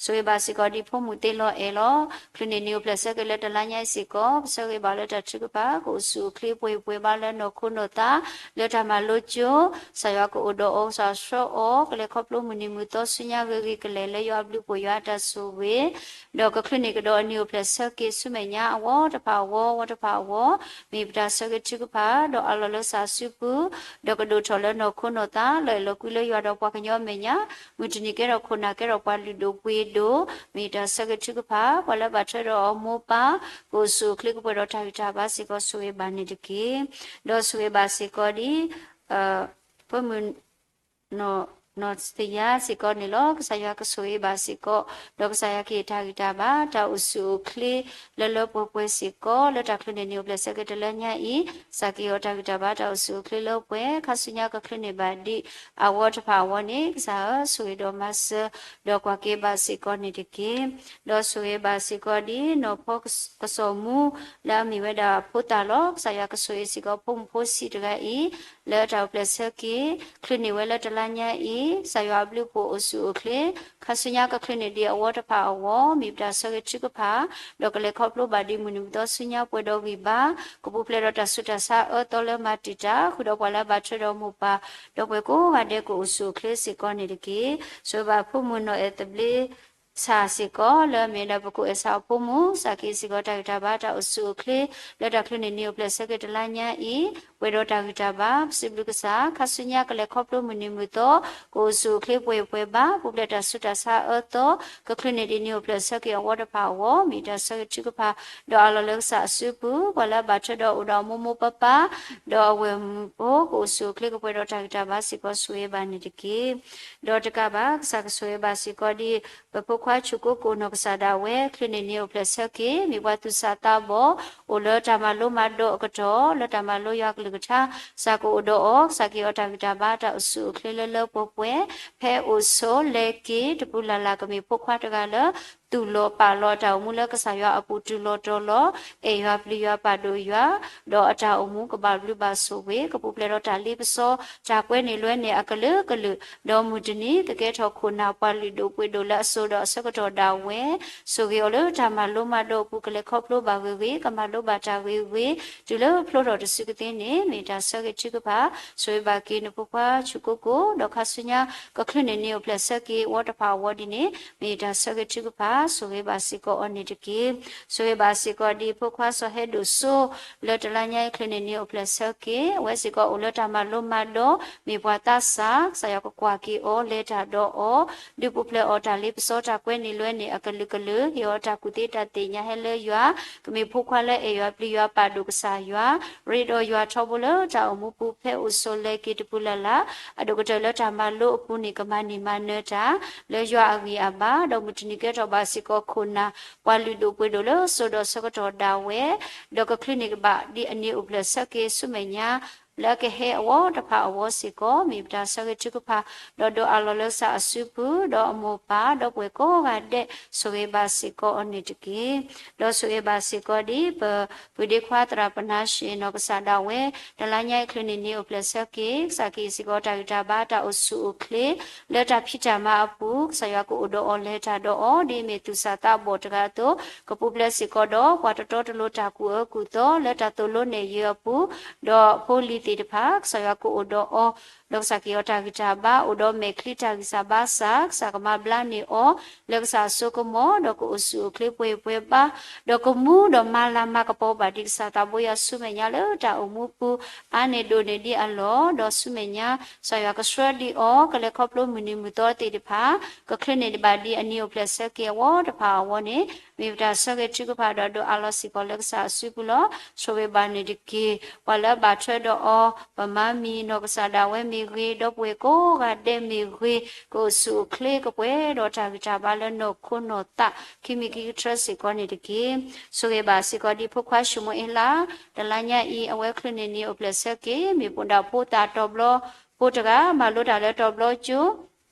ဆိၣ်ဂ့ၤဘၣ်စ့ၢ်ကီးဒ်ဖိမုၣ်သ့လီၤအဲၣ်လီၤ. ချုးန့ၢ်န့ၢ်အိၣ်ဖျဲၣ်ဆၢက့ၤလၢတလါညါအံၤစ့ၢ်ကီး, ကဆၢဂ့ၤဘၣ်လၢတၢ်ထုကဖၣ်, ကအိၣ်ဆူၣ်အိၣ်ချ့ပှဲၤပှဲၤဘၣ်လၢနီၢ်ခိနီၢ်သး, လၢတၢ်မၤလိကၠိ, ကစၢ်ယွၤကအိၣ်ဒီးအီၤ ကစၢ်ဆှၢအီၤ, ကလဲၤခီဖျိမုၢ်နံၤမုၢ်သီဆူညါဂ့ၤဂ့ၤကလဲာ်လၢယွၤအဘျုးအဖှိၣ်ယွၤအတၢ်ဆိၣ်ဂ့ၤ ဒီးကချုးန့ၢ်ကဒီးအနံၤအိၣ်ဖျဲၣ်ဆၢက့ၤဆူမဲာ်ညါ အဝီတဖၣ်အဝီ ဝီတဖၣ်အဝီ, မ့ၢ်ပတၢ်ဆၢဂ့ၤထုကဖၣ် ဒီးအးလီၤလၢကစၢ်အစုပူၤ, ဒီးကဒိၣ်ထီၣ်လၢနီၢ်ခိနီၢ်သး လီၤအဲၣ်လီၤကွံလၢယွၤဒီးပှၤကညီအမဲာ်ညါ, မုၢ်တနံၤကဲထီၣ်ခိၣ်နၢ် ကဲထီၣ်ပှၤလုၢ်ဒိၣ်ပှ့ၤဒိၣ်, မ့ၢ်တၢ်ဆၢဂ့ၤထုကဖၣ် ပှၤလၢဘၣ်ထွဲဒီးအမိၢ်ပၢ် ကအိၣ်ဆူၣ်အိၣ်ချ့ ကပှဲၤဒီးတၢ်ဂံၢ်တၢ်ဘါစ့ၢ်ကီး ဆိၣ်ဂ့ၤဘၣ်န့ၣ်တက့ၢ်. ဒီးဆိၣ်ဂ့ၤဘၣ်စ့ၢ်ကီးဒ် ဖိမုၣ် နီၢ်သယါစ့ၢ်ကီးန့ၣ်လီၤ. ကစၢ်ယွၤကဆိၣ်ဂ့ၤဘၣ်စ့ၢ်ကီး, ဒီးကစၢ်ယွၤကဟ့ၣ်တၢ်ဂံၢ်တၢ်ဘါ တၢ်အိၣ်ဆူၣ်အိၣ်ချ့ လၢလၢပှဲၤပှဲၤစ့ၢ်ကီး, လၢတၢ်ချုးန့ၢ်န့ၢ်အိၣ်ဖျဲၣ်ဆၢက့ၤတလါညါအံၤ, ကစၢ်ကဟ့ၣ်အီၤတၢ်ဂံၢ်တၢ်ဘါ တၢ်အိၣ်ဆူၣ်အိၣ်ချ့လၢပှဲၤ, ခါဆူညါကချုးန့ၢ်ဘၣ်ဒ်အဝီတဖၣ်အဝီန့ၣ်, ကစၢ်ဧၢ, ဆိၣ်ဂ့ၤဒီးမၤစၢၤ ဒီးကွၢ်က့ၤဘၣ်စ့ၢ်ကီးန့ၣ်တက့ၢ်. ဒီးဆိၣ်ဂ့ၤဘၣ်စ့ၢ်ကီးဒ် နီၢ်ဖီကစီၣ်မူ လၢအမ့ၢ်ဝဲဒၣ်ဖိသၣ်လီၤ. ကစၢ်ယွၤကဆိၣ်ဂ့ၤစ့ၢ်ကီး ဖိမုၣ်ဖိဆံးတဂၤအံၤ လၢတၢ်အိၣ်ဖျဲၣ်ဆၢက့ၤ, ချုးန့ၢ်ဝဲလၢတလါညါအံၤ, ကစၢ်ယွၤအဘျုးအဖှိၣ်အိၣ်ဆူၣ်အိၣ်ချ့, ခါဆူညါကချုးန့ၢ်ဒံးအဝီတဖၣ်အဝီ, မ့ၢ်ပတၢ်ဆၢဂ့ၤထုကဖၣ်, ဒီးကလဲၤခီဖျိဘၣ်ဒ်မုၢ်နံၤမုၢ်သီဆူညါပှဲၤဒီးဂံၢ်ဘါ, ကပူၤဖျဲးဒီးတၢ်ဆူးတၢ်ဆါအၢသီလၢမၤတံာ်တာ်, ဃုာ်ဒီးပှၤလၢအဘၣ်ထွဲဒီးမိၢ်ပၢ်, ဒီးပှၤကိးဂၤဒဲးကအိၣ်ဆူၣ်အိၣ်ချ့စ့ၢ်ကီးန့ၣ်တက့ၢ်. ဆိၣ်ဂ့ၤဘၣ်ဖိမုၣ်နီၢ်အဲၣ်သဘျ့ ဆၣ်စ့ၢ်ကီး လၢအမ့ၢ်ဝဲဒၣ်ပကအိၣ်အဲၣ်ဆၣ်အဖိမုၣ် ကစၢ်က့ၤစ့ၢ်ကီးတၢ်ဂံၢ်တၢ်ဘါတၢ်အိၣ်ဆူၣ်အိၣ်ချ့ လၢတၢ်ချုးန့ၢ်နံၤအိၣ်ဖျဲၣ်ဆၢက့ၤတလါညါအံၤ ပှဲၤဒီးတၢ်ဂံၢ်တၢ်ဘါ ပစံးဘျုးကစၢ် ခါဆူညါကလဲၤခီဖျိမုၢ်နံၤမုၢ်သီ ကအိၣ်ဆူၣ်အိၣ်ချ့ပှဲၤပှဲၤဘၣ် ပူၤဖျဲးတၢ်ဆူးတၢ်ဆါအၢသီ ကချုးန့ၢ်ဒံးနံၤအိၣ်ဖျဲၣ်ဆၢက့ၤအဝီတဖၣ်အဂီၢ် မ့ၢ်တၢ်ဆၢဂ့ၤထုကဖၣ် ဒီးအးလီၤလၢကစၢ်အစုပူၤ ပှၤလၢအဘၣ်ထွဲဒီးအိၣ်ဒီးအမိၢ်မိၢ်ပၢ်ပၢ် ဒီးအဝဲၢ်မုၣ်ဖိ ကအိၣ်ဆူၣ်အိၣ်ချ့ကပှဲၤဒီးတၢ်ဂံၢ်တၢ်ဘါစ့ၢ်ကီးဆိၣ်ဂ့ၤဘၣ်န့ၣ်တက့ၢ်. ဒီးတကးဘၣ် ကစၢ်ကဆိၣ်ဂ့ၤဘၣ်စ့ၢ်ကီးဒ် ပဖိခွါဆူၣ်ကိၣ်ကိၣ်နီၢ်ကစၢ်ဒၣ်ဝဲ ချုးန့ၢ်နံၤအိၣ်ဖျဲၣ်ဆၢက့ၤ မ့ၢ်ပှၤသူၣ်စၢ်သးဘီၣ် အိၣ်လၢတၢ်မၤလိမၤဒိးအကတီၢ် လၢတၢ်မၤလိယွၤကလုၢ်ကထါ ကစၢ်ကအိၣ်ဒီးအီၤ ကစၢ်ကဟ့ၣ်အီၤတၢ်ဂံၢ်တၢ်ဘါတၢ်အိၣ်ဆူၣ်အိၣ်ချ့လၢလၢပှဲၤပှဲၤ ဖဲအိၣ်ဆိးလဲၤက့ၤ တပူၤလၢ်လၢ်ကမ့ၢ်ဖိခွါတဂၤလၢ သူၣ်လီၤပာ်လီၤအတၢ်အိၣ်မူလၢကစၢ်ယွၤအပူၤတုၤလီၤတီၤလီၤ အဲၣ်ယွၤပျံၤယွၤပာ်ဒိၣ်ယွၤ ဒီးအတၢ်အိၣ်မူကဘၣ်ဘျုးဘၣ်ဆိၣ်ဂ့ၤ ကပူၤဖျဲးဒီးတၢ်လ့ပစီ တၢ်ကွဲန့ၢ်လွဲန့ၢ်အကလုာ်ကလုာ် ဒီးမုၢ်တနံၤကကဲထီၣ်ခိၣ်နၢ်ပှၤလုၢ်ဒိၣ်ပှ့ၤဒိၣ်လၢအစိၤဒီးအဆၢကတီၢ်ဒၣ်ဝဲ ဆိၣ်ဂ့ၤအီၤလၢတၢ်မၤလိမၤဒိးအပူၤ ကလဲၤခီဖျိဘၣ်ဂ့ၤဂ့ၤ ကမၤလိဘၣ်တၢ်ဂ့ၤဂ့ၤ တုၤလၢဖျိထီၣ်တစုကသ့န့ၣ် မ့ၢ်တၢ်ဆၢဂ့ၤထုကဖၣ် ဆိၣ်ဂ့ၤဘၣ်က့ၤနဖိခွါဆူၣ်ကိၣ်ကိၣ် ဒီးခါဆူညါ ကချုးန့ၢ်နံၤအိၣ်ဖျဲၣ်ဆၢက့ၤအဝီတဖၣ်အဂီၢ်ဒ်န့ၣ် မ့ၢ်တၢ်ဆၢဂ့ၤထုကဖၣ် ဆိၣ်ဂ့ၤဘၣ်စ့ၢ်ကီးအီၤန့ၣ်တက့ၢ်. ဆိၣ်ဂ့ၤဘၣ်စ့ၢ်ကီးဒ်ဖိခွါစီၤဟဲဒိၣ်စိ လၢတလါညါအံၤချုးန့ၢ်နံၤအိၣ်ဖျဲၣ်ဆၢက့ၤ အဝဲစ့ၢ်ကီးအိၣ်လၢတၢ်မၤလိမၤဒိး မ့ၢ်ပှၤသးစၢ် ကစၢ်ယွၤကကွၢ်က့ၤအီၤ လဲၤတၢ်ဒီးအီၤ ဒုးပူၤဖျဲးအီၤတၢ်လ့ပစီတၢ်ကွဲန့ၢ်လွဲန့ၢ်အကလုာ်ကလုာ် ဟ့ၣ်အီၤတၢ်ကူၣ်သ့တၢ်သ့ၣ်ညါဟဲလၢယွၤ ကမ့ၢ်ဖိခွါလၢအဲၣ်ယွၤပျံၤယွၤပာ်ဒိၣ်ကစၢ်ယွၤ ရ့ဒီးယွၤထီဘိလၢတၢ်အိၣ်မူပူၤ ဖဲအိၣ်ဆိးလဲၤက့ၤတပူၤလၢ်လၢ် အဒိၣ်ကတၢၢ်လၢတၢ်မၤလိအပူၤန့ၣ် ကမၤန့ၢ်မၤနၢၤတၢ် လၢယွၤအဂံၢ်အဘါ ဒီးမုၢ်တနံၤကဲထီၣ်ဘၣ်စ့ၢ်ကီးခိၣ်နၢ် ပှၤလုၢ်ဒိၣ်ပှ့ၤဒိၣ်လၢစိၤဒီးဆၢကတီၢ်ဒၣ်ဝဲ ဒီးကချုးန့ၢ်ကဘၣ်ဒ်အနံၤအိၣ်ဖျဲၣ်ဆၢက့ၤဆူမဲာ်ညါ လၢအကဟဲအဝီတဖၣ်အဂီၢ်စ့ၢ်ကီး မ့ၢ်ပတၢ်ဆၢဂ့ၤထုကဖၣ် ဒီးဒိးအးလီၤလၢကစၢ်အစုပူၤ ဒီးအမိၢ်ပၢ် ဒီပုၢ်ဝဲၢ်ကိးဂၤဒဲး ဆိၣ်ဂ့ၤဘၣ်စ့ၢ်ကီးအီၤန့ၣ်တက့ၢ်. ဒီးဆိၣ်ဂ့ၤဘၣ်စ့ၢ်ကီးဒ် ပ ပှၤဒ့ခွါသရၣ်ပနၤၡ့ၣ်နီၢ်ကစၢ်ဒၣ်ဝဲ တလါညါအံၤချုးန့ၢ်နံၤအိၣ်ဖျဲၣ်ဆၢက့ၤ ကစၢ်ကဟ့ၣ်စ့ၢ်ကီးတၢ်ဂံၢ်တၢ်ဘါတၢ်အိၣ်ဆူၣ်အိၣ်ချ့ လၢတၢ်ဖံးတၢ်မၤအပူၤ ကစၢ်ယွၤကအိၣ်ဒီးအီၤလဲၤတၢ်ဒီးအီၤ ဒ်အမ့ၢ်သူၣ်စၢ်သးဘီၣ်တဂၤအသိး ကပူၤဖျဲးစ့ၢ်ကီးဒီးပှၤတတီတလိၤတၢ်ကူၣ်အၢကူၣ်သီ လၢတၢ်သိၣ်လိနဲၣ်ယုၤအပူၤ ဒီးဖိလံၤသ့ၣ်တဖၣ် ကစၢ်ယွၤကအိၣ်ဒီးအီၤ ဒီးကစၢ်ကဟ့ၣ်အီၤတၢ်ဂံၢ်တၢ်ဘါ အိၣ်ဒီးမဲာ်ချံတၢ်ဂံၢ်စၢ်ဘါစၢ် ကစၢ်ကမၤဘျါန့ၢ်အီၤ လၢကစၢ်အစိကမီၤ ဒီးကအိၣ်ဆူၣ်အိၣ်ချ့ပှဲၤပှဲၤဘၣ် ဒီးကမူဒီးမၤလၤမၤကပီၤဘၣ်ဒံးကစၢ်သးဘိယွၤဆူမဲာ်ညါလၢတၢ်အိၣ်မူပူၤ အါန့ၢ်ဒိၣ်န့ၢ်ဒံးအလီၢ် ဒီးဆူမဲာ်ညါ ကစၢ်ယွၤကဆှၢဒံးအီၤ ကလဲၤခီဖျိမုၢ်နံၤမုၢ်သီသ့ၣ်တဖၣ် ကချုးန့ၢ်တဘၣ်ဒံးအနံၤအိၣ်ဖျဲၣ်ဆၢက့ၤအဝီတဖၣ်အဂီၢ်န့ၣ် မ့ၢ်ပတၢ်ဆၢဂ့ၤထုကဖၣ်ဒီးဒိးအးလီၤစ့ၢ်ကီးလၢကစၢ်အစုပူၤလီၤ. ဆိၣ်ဂ့ၤဘၣ်န့ၣ်တက့ၢ်. ပှၤလၢအဘၣ်ထွဲဒီးအီၤ ပမါမံၤနီၢ်ကစၢ်ဒၣ်ဝဲမ့ၢ်ဂ့ၤ ဒီပုၢ်ဝဲၢ်ကိးဂၤဒဲးမ့ၢ်ဂ့ၤ ကအိၣ်ဆူၣ်အိၣ်ချ့ကပှဲၤဒီးတၢ်ဂံၢ်တၢ်ဘါလၢနီၢ်ခိနီၢ်သး ခံမံၤခံကထၢစ့ၢ်ကီးန့ၣ်တက့ၢ်. ဆိၣ်ဂ့ၤဘၣ်စ့ၢ်ကီးဒ်ဖိခွါၡမူၤအ့လး တလါညါအံၤ အဝဲချုးန့ၢ်နံၤအိၣ်ဖျဲၣ်ဆၢက့ၤ မ့ၢ်ပိၣ်ဒၣ်ဖိသၣ်တီၤဘျီဖိတဂၤ မၤလိတၢ်လၢတီၤဘျီကၠိ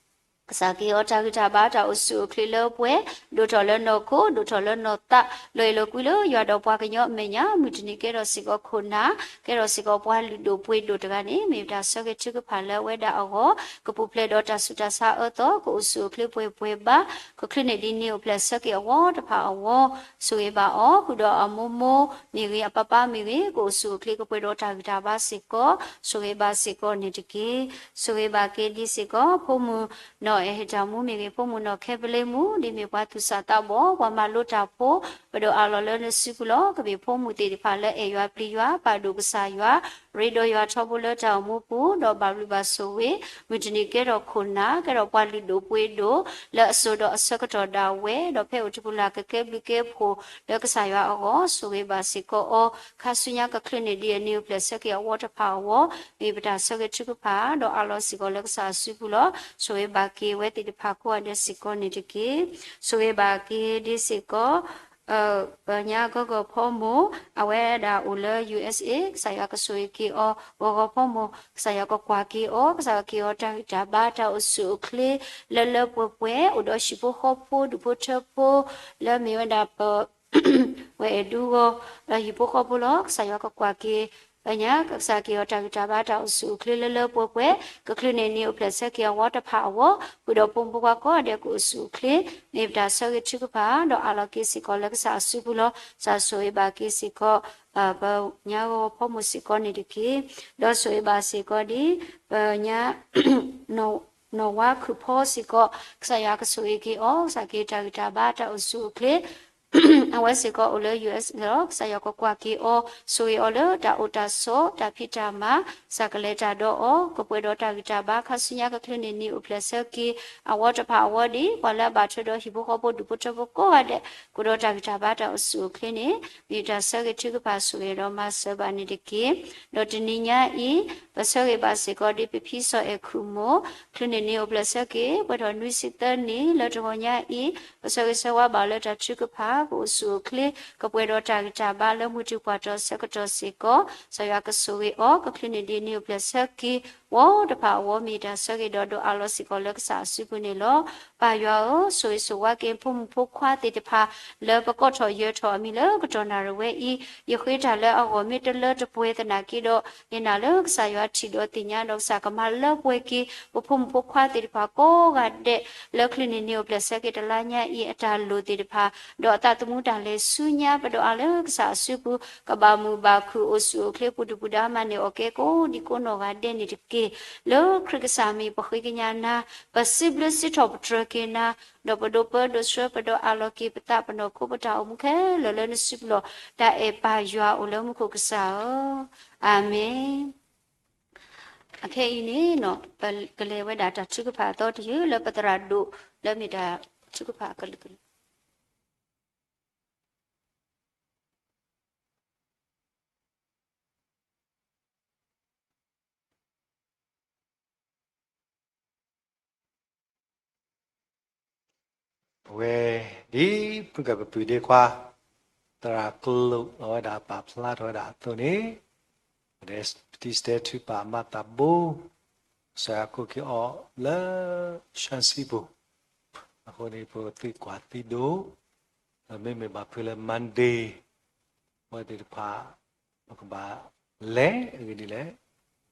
ကစၢ်ကဟ့ၣ်အီၤတၢ်ဂံၢ်တၢ်ဘါတၢ်အိၣ်ဆူၣ်အိၣ်ချ့လၢပှဲၤ ဒိၣ်ထီၣ်လၢနီၢ်ခိ ဒိၣ်ထီၣ်လၢနီၢ်သး လီၤအဲၣ်လီၤကွံလၢယွၤဒီးပှၤကညီအမဲာ်ညါ မုၢ်တနံၤကဲထီၣ်စ့ၢ်ကီးခိၣ်နၢ် ကဲထီၣ်စ့ၢ်ကီးပှၤလုၢ်ဒိၣ်ပှ့ၤဒိၣ်တဂၤန့ၣ် မ့ၢ်ပတၢ်ဆၢဂ့ၤထုကဖၣ်လၢအဝဲဒၣ်အဂီၢ် ကပူၤဖျဲးဒီးတၢ်ဆူးတၢ်ဆါအၢသီ ကအိၣ်ဆူၣ်အိၣ်ချ့ပှဲၤပှဲၤဘၣ် ကချုးန့ၢ်ဒံးနံၤအိၣ်ဖျဲၣ်ဆၢက့ၤအဝီတဖၣ်အဂီၢ် ဆိၣ်ဂ့ၤဘၣ်အီၤ ဃုာ်ဒီးအမိၢ်မိၢ်မ့ၢ်ဂ့ၤ အပၢ်ပၢ်မ့ၢ်ဂ့ၤ ကအိၣ်ဆူၣ်အိၣ်ချ့ကပှဲၤဒီးတၢ်ဂံၢ်တၢ်ဘါစ့ၢ်ကီး ဆိၣ်ဂ့ၤဘၣ်စ့ၢ်ကီးန့ၣ်တက့ၢ်. ဆိၣ်ဂ့ၤဘၣ်က့ၤဒ်စ့ၢ်ကီး ဖိမုၣ်နီၢ်အဲၣ်ဟ့ၣ်တၢ်မူမ့ၢ်ဂ့ၤ ဖိမုၣ်နီၢ်ခဲပလ့မူ ဒ်မ့ၢ်ပှၤသူၣ်စၢ်သးဘီၣ် ပှၤမၤလိတၢ်ဖိ ပဒိးအးလီၤလၢနစုပူၤလီၤ. ကမ့ၢ်ဖိမုၣ်သ့ၣ်တဖၣ်လၢအဲၣ်ယွၤပျံၤယွၤ ပာ်ဒိၣ်ကစၢ်ယွၤ ရ့ဒီးယွၤထီဘိလၢတၢ်အိၣ်မူပူၤ ဒီးဘၣ်ဘျုးဘၣ်ဆိၣ်ဂ့ၤ မုၢ်တနံၤကဲထီၣ်ခိၣ်နၢ် ကဲထီၣ်ပှၤလုၢ်ဒိၣ်ပှ့ၤဒိၣ် လၢအစိၤဒီးအဆၢကတီၢ်ဒၣ်ဝဲ ဒီးဖဲအိၣ်တပူၤလၢ်ကကဲဘျုးကဲဖှိၣ်လၢကစၢ်ယွၤအဂီၢ် ဆိၣ်ဂ့ၤဘၣ်စ့ၢ်ကီးအီၤ ခါဆူညါကချုးန့ၢ်ဒံးအနံၤအိၣ်ဖျဲၣ်ဆၢက့ၤအဝီတဖၣ်အဂီၢ် မ့ၢ်ပတၢ်ဆၢဂ့ၤထုကဖၣ် ဒီးအးလီၤစ့ၢ်ကီးလၢကစၢ်အစုပူၤလီၤ. ဆိၣ်ဂ့ၤဘၣ်က့ၤအဝဲသ့ၣ်တဖၣ်ကိးဂၤဒဲးစ့ၢ်ကီးန့ၣ်တက့ၢ်. ဆိၣ်ဂ့ၤဘၣ်က့ၤဒ်စ့ၢ်ကီး ပညါဂီၤဂီၤဖီမိၢ် အဝဲဒၣ်အိၣ်လၢ ယူၢ်အ့ၣ်စ့ၣ် ကစၢ်ယွၤကဆိၣ်ဂ့ၤက့ၤအီၤ ဂီၤဂီၤဖီမိၢ် ကစၢ်ယွၤကကွၢ်က့ၤအီၤ ကစၢ်ယွၤကဟ့ၣ်အီၤတၢ်ဂံၢ်တၢ်ဘါတၢ်အိၣ်ဆူၣ်အိၣ်ချ့ လၢလၢပှဲၤပှဲၤ အိၣ်ဒီးဟံၣ်ဖိဃီဖိ ဒူၣ်ဖိထၢဖိ လၢမ့ၢ်ဝဲဒၣ်ပ ဝဲအဲၣ်ဒူဂီၤ ဒီးဟံၣ်ဖိဃီဖိလီၤ. ကစၢ်ယွၤကကွၢ်က့ၤ ပညါ ကစၢ်ကဟ့ၣ်အီၤတၢ်ဂံၢ်တၢ်ဘါတၢ်အိၣ်ဆူၣ်အိၣ်ချ့လၢလၢပှဲၤပှဲၤ ကချုးန့ၢ်နံၤအိၣ်ဖျဲၣ်ဆၢက့ၤအဝီတဖၣ်အဂီၢ် ဃုာ်ဒီးဖိမုၣ်ဖိခွါကိးဂၤဒဲးကအိၣ်ဆူၣ်အိၣ်ချ့ မ့ၢ်ပတၢ်ဆၢဂ့ၤထုကဖၣ် ဒီးအးလီၤက့ၤစ့ၢ်ကီးလၢကစၢ်အစုပူၤလီၤ. ကစၢ်ဆိၣ်ဂ့ၤဘၣ်က့ၤစ့ၢ်ကီး ပညါဂီၤဖီမိၢ်စ့ၢ်ကီးန့ၣ်တက့ၢ်. ဒီးဆိၣ်ဂ့ၤဘၣ်စ့ၢ်ကီးဒ် ပညါ နီၢ် နီၢ်ဝါခုၣ်ဖီစ့ၢ်ကီး, ကစၢ်ယွၤကဆိၣ်ဂ့ၤက့ၤအီၤ, ကစၢ်က့ၤတၢ်ဂံၢ်တၢ်ဘါတၢ်အိၣ်ဆူၣ်အိၣ်ချ့ အဝဲစ့ၢ်ကီးအိၣ်လၢ ယူၢ်အ့း လီၤ. ကစၢ်ယွၤကကွၢ်က့ၤအီၤ, ဆိၣ်ဂ့ၤအီၤလၢတၢ်အိၣ်တၢ်ဆိး တၢ်ဖံးတၢ်မၤ, ကစၢ်ကလဲၤတၢ်ဒီးအီၤ, ကပှဲၤဒီးတၢ်ဂံၢ်တၢ်ဘါ ခါဆူညါကချုးန့ၢ်နံၤအိၣ်ဖျဲၣ်ဆၢက့ၤ အဝီတဖၣ်အဝီဒံး, ပှၤလၢအဘၣ်ထွဲဒီးဟံၣ်ဖိဃီဖိဒူၣ်ဖိထၢဖိကိးဂၤဒဲး ကအိၣ်ဒီးတၢ်ဂံၢ်တၢ်ဘါတၢ်အိၣ်ဆူၣ်အိၣ်ချ့န့ၣ် မ့ၢ်တၢ်ဆၢဂ့ၤထုကဖၣ်ဆိၣ်ဂ့ၤဒီးမၤစၢၤဘၣ်န့ၣ်တက့ၢ်. ဒီးတနံၤညါအံၤ ပဆၢဂ့ၤဘၣ်စ့ၢ်ကီးဒ်ပဖံစီၤအဲၣ်ခူၣ်မိၢ် ချုးန့ၢ်နံၤအိၣ်ဖျဲၣ်ဆၢက့ၤ ပှဲၤထီၣ်နွံဆံသၢနံၣ် လၢတဂီၤညါအံၤ ပဆၢဂ့ၤဆၢဝါဘၣ်လၢတၢ်ထုကဖၣ် ကအိၣ်ဆူၣ်အိၣ်ချ့ ကပှဲၤဒီးတၢ်ဂံၢ်တၢ်ဘါလၢမုၢ်တူၢ်ပှၢ်တီၤဆၢကတီၢ်စ့ၢ်ကီး ကစၢ်ယွၤကဆိၣ်ဂ့ၤအီၤ ကချုးန့ၢ်ဒံးနံၤအိၣ်ဖျဲၣ်ဆၢက့ၤ ဝီတဖၣ်အဝီ မ့ၢ်တၢ်ဆၢဂ့ၤဒီးဒိးအးလီၤစ့ၢ်ကီးလၢကစၢ်အစုပူၤန့ၣ်လီၤ. ပၢ်ယွၤဧၢ, ဆိၣ်ဂ့ၤဆိၣ်ဝါက့ၤဖိမုၣ်ဖိခွါသ့ၣ်တဖၣ် လၢပကိးထီၣ်ယၢၤထီၣ်အမံၤလၢကတီၢ်နၣ်ရံၣ်ဝဲအံၤ, ယဃ့တၢ်လၢအဂီၢ်မ့ၢ်တလၢတပှဲၤသနာ်က့ဒီး ယနာ်လၢကစၢ်ယွၤထံၣ်ဒီးသ့ၣ်ညါဒီးကစၢ်ကမၤလၢပှဲၤက့ၤ ပဖိမုၣ်ဖိခွါသ့ၣ်တဖၣ်ကိးဂၤဒဲး လၢချုးန့ၢ်နံၤအိၣ်ဖျဲၣ်ဆၢက့ၤတလါညါအံၤ အတၢ်လိၣ်သ့ၣ်တဖၣ် ဒီးအသးသမူတၢ်လဲၤဆူညါ ပဒိးအးလၢကစၢ်အစုပူၤ ကဘၣ်မုာ်ဘၣ်ခုၣ်အိၣ်ဆူၣ်အိၣ်ချ့ ပူၤဒုၣ်ပူၤဒါမၤန့ၢ်အီၣ်ကဲကိးဒံကိးနီၢ်ဂၤဒဲးန့ၣ်တက့ၢ်. လၢခရံာ်ကစၢ်မံၤပဃ့ကညးနၤ, ပစံးဘျုးစံးထီၣ်ပတြၢၤက့ၤနၤ, ဒီးပဒိးပၢဒိးဆှၢပဒိးအးလီၤက့ၤပသးပနီၢ်ခိပတၢ်အိၣ်မူခဲလၢာ်လၢနစုပူၤလီၤ. တၢ်အဲၣ်ပၢ်ယွၤအိၣ်လၢမူခိၣ်ကစၢ်ဧၢ, အၤမ့ၣ်. အခဲအံၤန့ၣ် ပကလဲၤဝဲဒၣ်တၢ်ထုကဖၣ်အသီတယုၢ်လၢပသရၣ်ဒိၣ် လၢမ့ၢ်တၢ်ထုကဖၣ်အကလုာ်ကလုာ် ပဝဲ ဒ်ဖုကပပုၢ်ဒ့ခွါ သရၣ်ကျိာ်အဝဲဒၣ်ပာ်ဖျါထီၣ်ဝဲဒၣ်အသိးန့ၣ်, ပဒဲပတံၢ်စတဲထုပာ်မၤသးဘိ ကစၢ်ယွၤကိးက့ၤအီၤလၢ ဆှၢဆံပူၤ, အဃိန့ၣ် ပသုကွၢ်သံဒိၣ်, ဒီးမ့မ့ၢ်ဘၣ်ဖုလၢ Monday အဝဲသ့ၣ်တဖၣ် ပကဘၣ်လဲၤအဂ့ၢ်ဒ်လဲၣ်,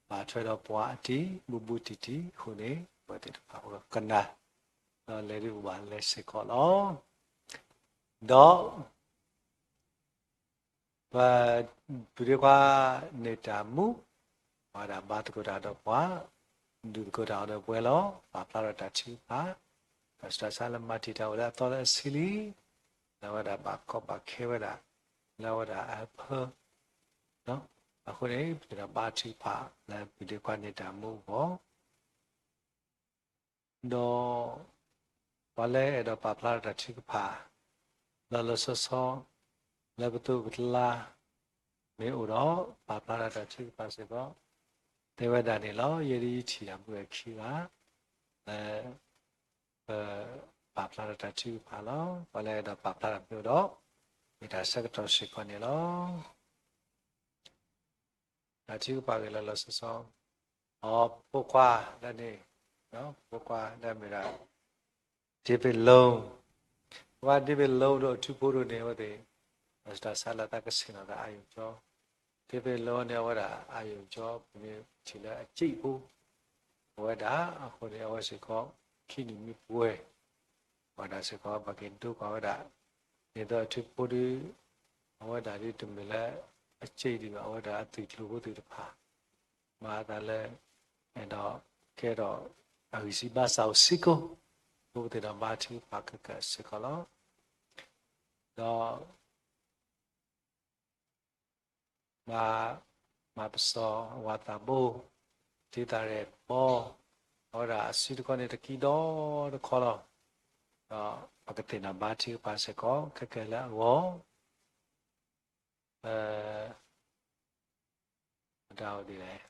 ဘၣ်ထွဲဒီးပှၤအတံၤ ဘူးဘူးတံၢ်တံၢ်အဃိန့ၣ် အဝဲသ့ၣ်တဖၣ်ပကကနၣ်, ဒီးလဲၤဒ်ပဘၣ်လဲၤစ့ၢ်ကီးလီၤ. ဒီး ပပုၢ်ဒ့ခွါန့ၢ်တၢ်မူ, ပှၤဒၣ်ဘါသကိးတၢ်ဒီးပှၤ, ဒုးသကိးတၢ်ဒီးပှၤလီၤ. ပာ်ဖျါထီၣ်တၢ်ထုကဖၣ်, ဒီးစတၢ်ဆါလၢမၤတံာ်တာ်အိၣ်လၢအသီလၢအဆံလံ, လၢအဝဲဒၣ်ဘၣ်ကီဘၣ်ခဲဝဲဒၣ်, လၢအဝဲဒၣ်အဟၢဖၢ, အဃိန့ၣ် ပကဘါထုကဖၣ်လၢပုၢ်ဒ့ခွါန့ၢ်တၢ်မူအဂီၢ် ဒီး ပှၤလၢအဲၣ်ဒိးပာ်ဖျါထီၣ်တၢ်ထုကဖၣ် လီၤလီၤဆီဆီ လၢပသိးပကျါ မ့ၢ်အိၣ်ဒီး ပာ်ဖျါထီၣ်တၢ်ထုကဖၣ်စ့ၢ်ကီး တဲဝဲဒၣ်န့ၣ်လီၤ. ယဲဒၣ်ယထံၣ်တၢ်မူအခံဂၤ လၢ ပ ပာ်ဖျါထီၣ်တၢ်ထုကဖၣ်လီၤ. ပှၤလၢအဲၣ်ဒိးပာ်ဖျါထီၣ်မ့ၢ်အိၣ်ဒီး မ့ၢ်တၢ်ဆၢကတီၢ်စ့ၢ်ကီးန့ၣ်လီၤ. တၢ်ထုကဖၣ်ဂ့ၤလီၤလီၤဆီဆီ, အဖိခွါဒၣ်န့ၣ်, ဖိခွါဒၣ်မ့ၢ်ဒၣ် David Long, ဖိခွါ David Long ဒီးအထူဖိဒိၣ်န့ၣ် အဝဲသ့ၣ် တၢ်ဆါလၢသးကဆ့ၣ်နီၤဒီးအါယိာ်ကၠီ, David Long န့ၣ် အဝဲဒၣ်အါယိာ်ကၠီ ပမ့ၢ်ထံၣ်လၢအစ့ၣ်ဖိ အဝဲဒၣ်အဃိန့ၣ် အဝဲစ့ၢ်ကီး ခံနံၣ်မ့ၢ်ပှဲၤ ပှၤဒၣ်စ့ၢ်ကီး ပက့ၤဒိကွၢ်ဝဲဒၣ်, ဒ်သိးအထူဖိဒီး အဝဲဒၣ်ဒ်တမ့ၢ်လၢအစ့ၣ်ဒံးဘၣ် အဝဲဒၣ်အသုးကျိၤဖိသ့ၣ်တဖၣ် မၤအသးလၢ အဲၣ်ဒိးကဲထီၣ်အဂံၢ်စၢ်ဘါစၢ်အိၣ်စ့ၢ်ကီး, အဃိပသ့ၣ်ဒီးဘါထုကဖၣ်ခဲကနံၣ်စ့ၢ်ကီးလီၤ. ဒီး မၤ မၤပစီၤအဝၤသးဘိ, တံၤသၣ်ရဲၣ်ဘီ, အဝဲဒၣ်အစုတခီန့ၣ် တကံဒီတခီလီၤ. ဒီးပကသ့ၣ်နီၣ်ဘါထုကဖၣ်စ့ၢ်ကီး ခဲကနံၣ်လၢအဂီၢ် မတၤအိၣ်ဒ်လဲၣ်.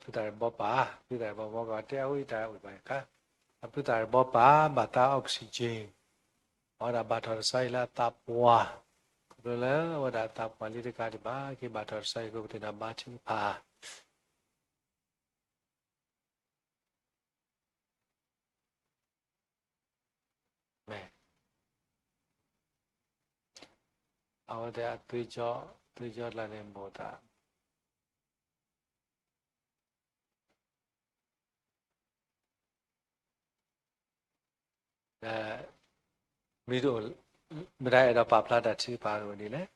ဖုသၣ်ရဲၣ်ဘီပၢ်, ဖုသၣ်ရဲၣ်ဘီပၢ် ကတဲအဝဲတၢ်အိၣ်ဘၣ်ခါ, အဖုသၣ်ရဲၣ်ဘီပၢ် ဘၣ်သး oxygen, အဝဲဒၣ်ဘၣ်ထီၣ်တၢ်ဆါဟံၣ်လၢအသးပှၢ်, ခီဖျိလၢအဝဲဒၣ်အသးပှၢ်လံတကးဒံးဘၣ် က့ၤဘၣ်ထီၣ်တၢ်ဆါဟံၣ်အဃိ ပသ့ၣ်နီၣ်ဘါထုကဖၣ် မ့ၢ် အဝဲသ့ၣ်အသွေးကြော, သွေးကြော လၢန့ၣ်မိၢ်သး ဒီး မ့ၢ်တအိၣ် မတၤအဲၣ်ဒိးပာ်ဖျါတၢ်ထုကဖၣ်အိၣ်ဒ်လဲၣ်.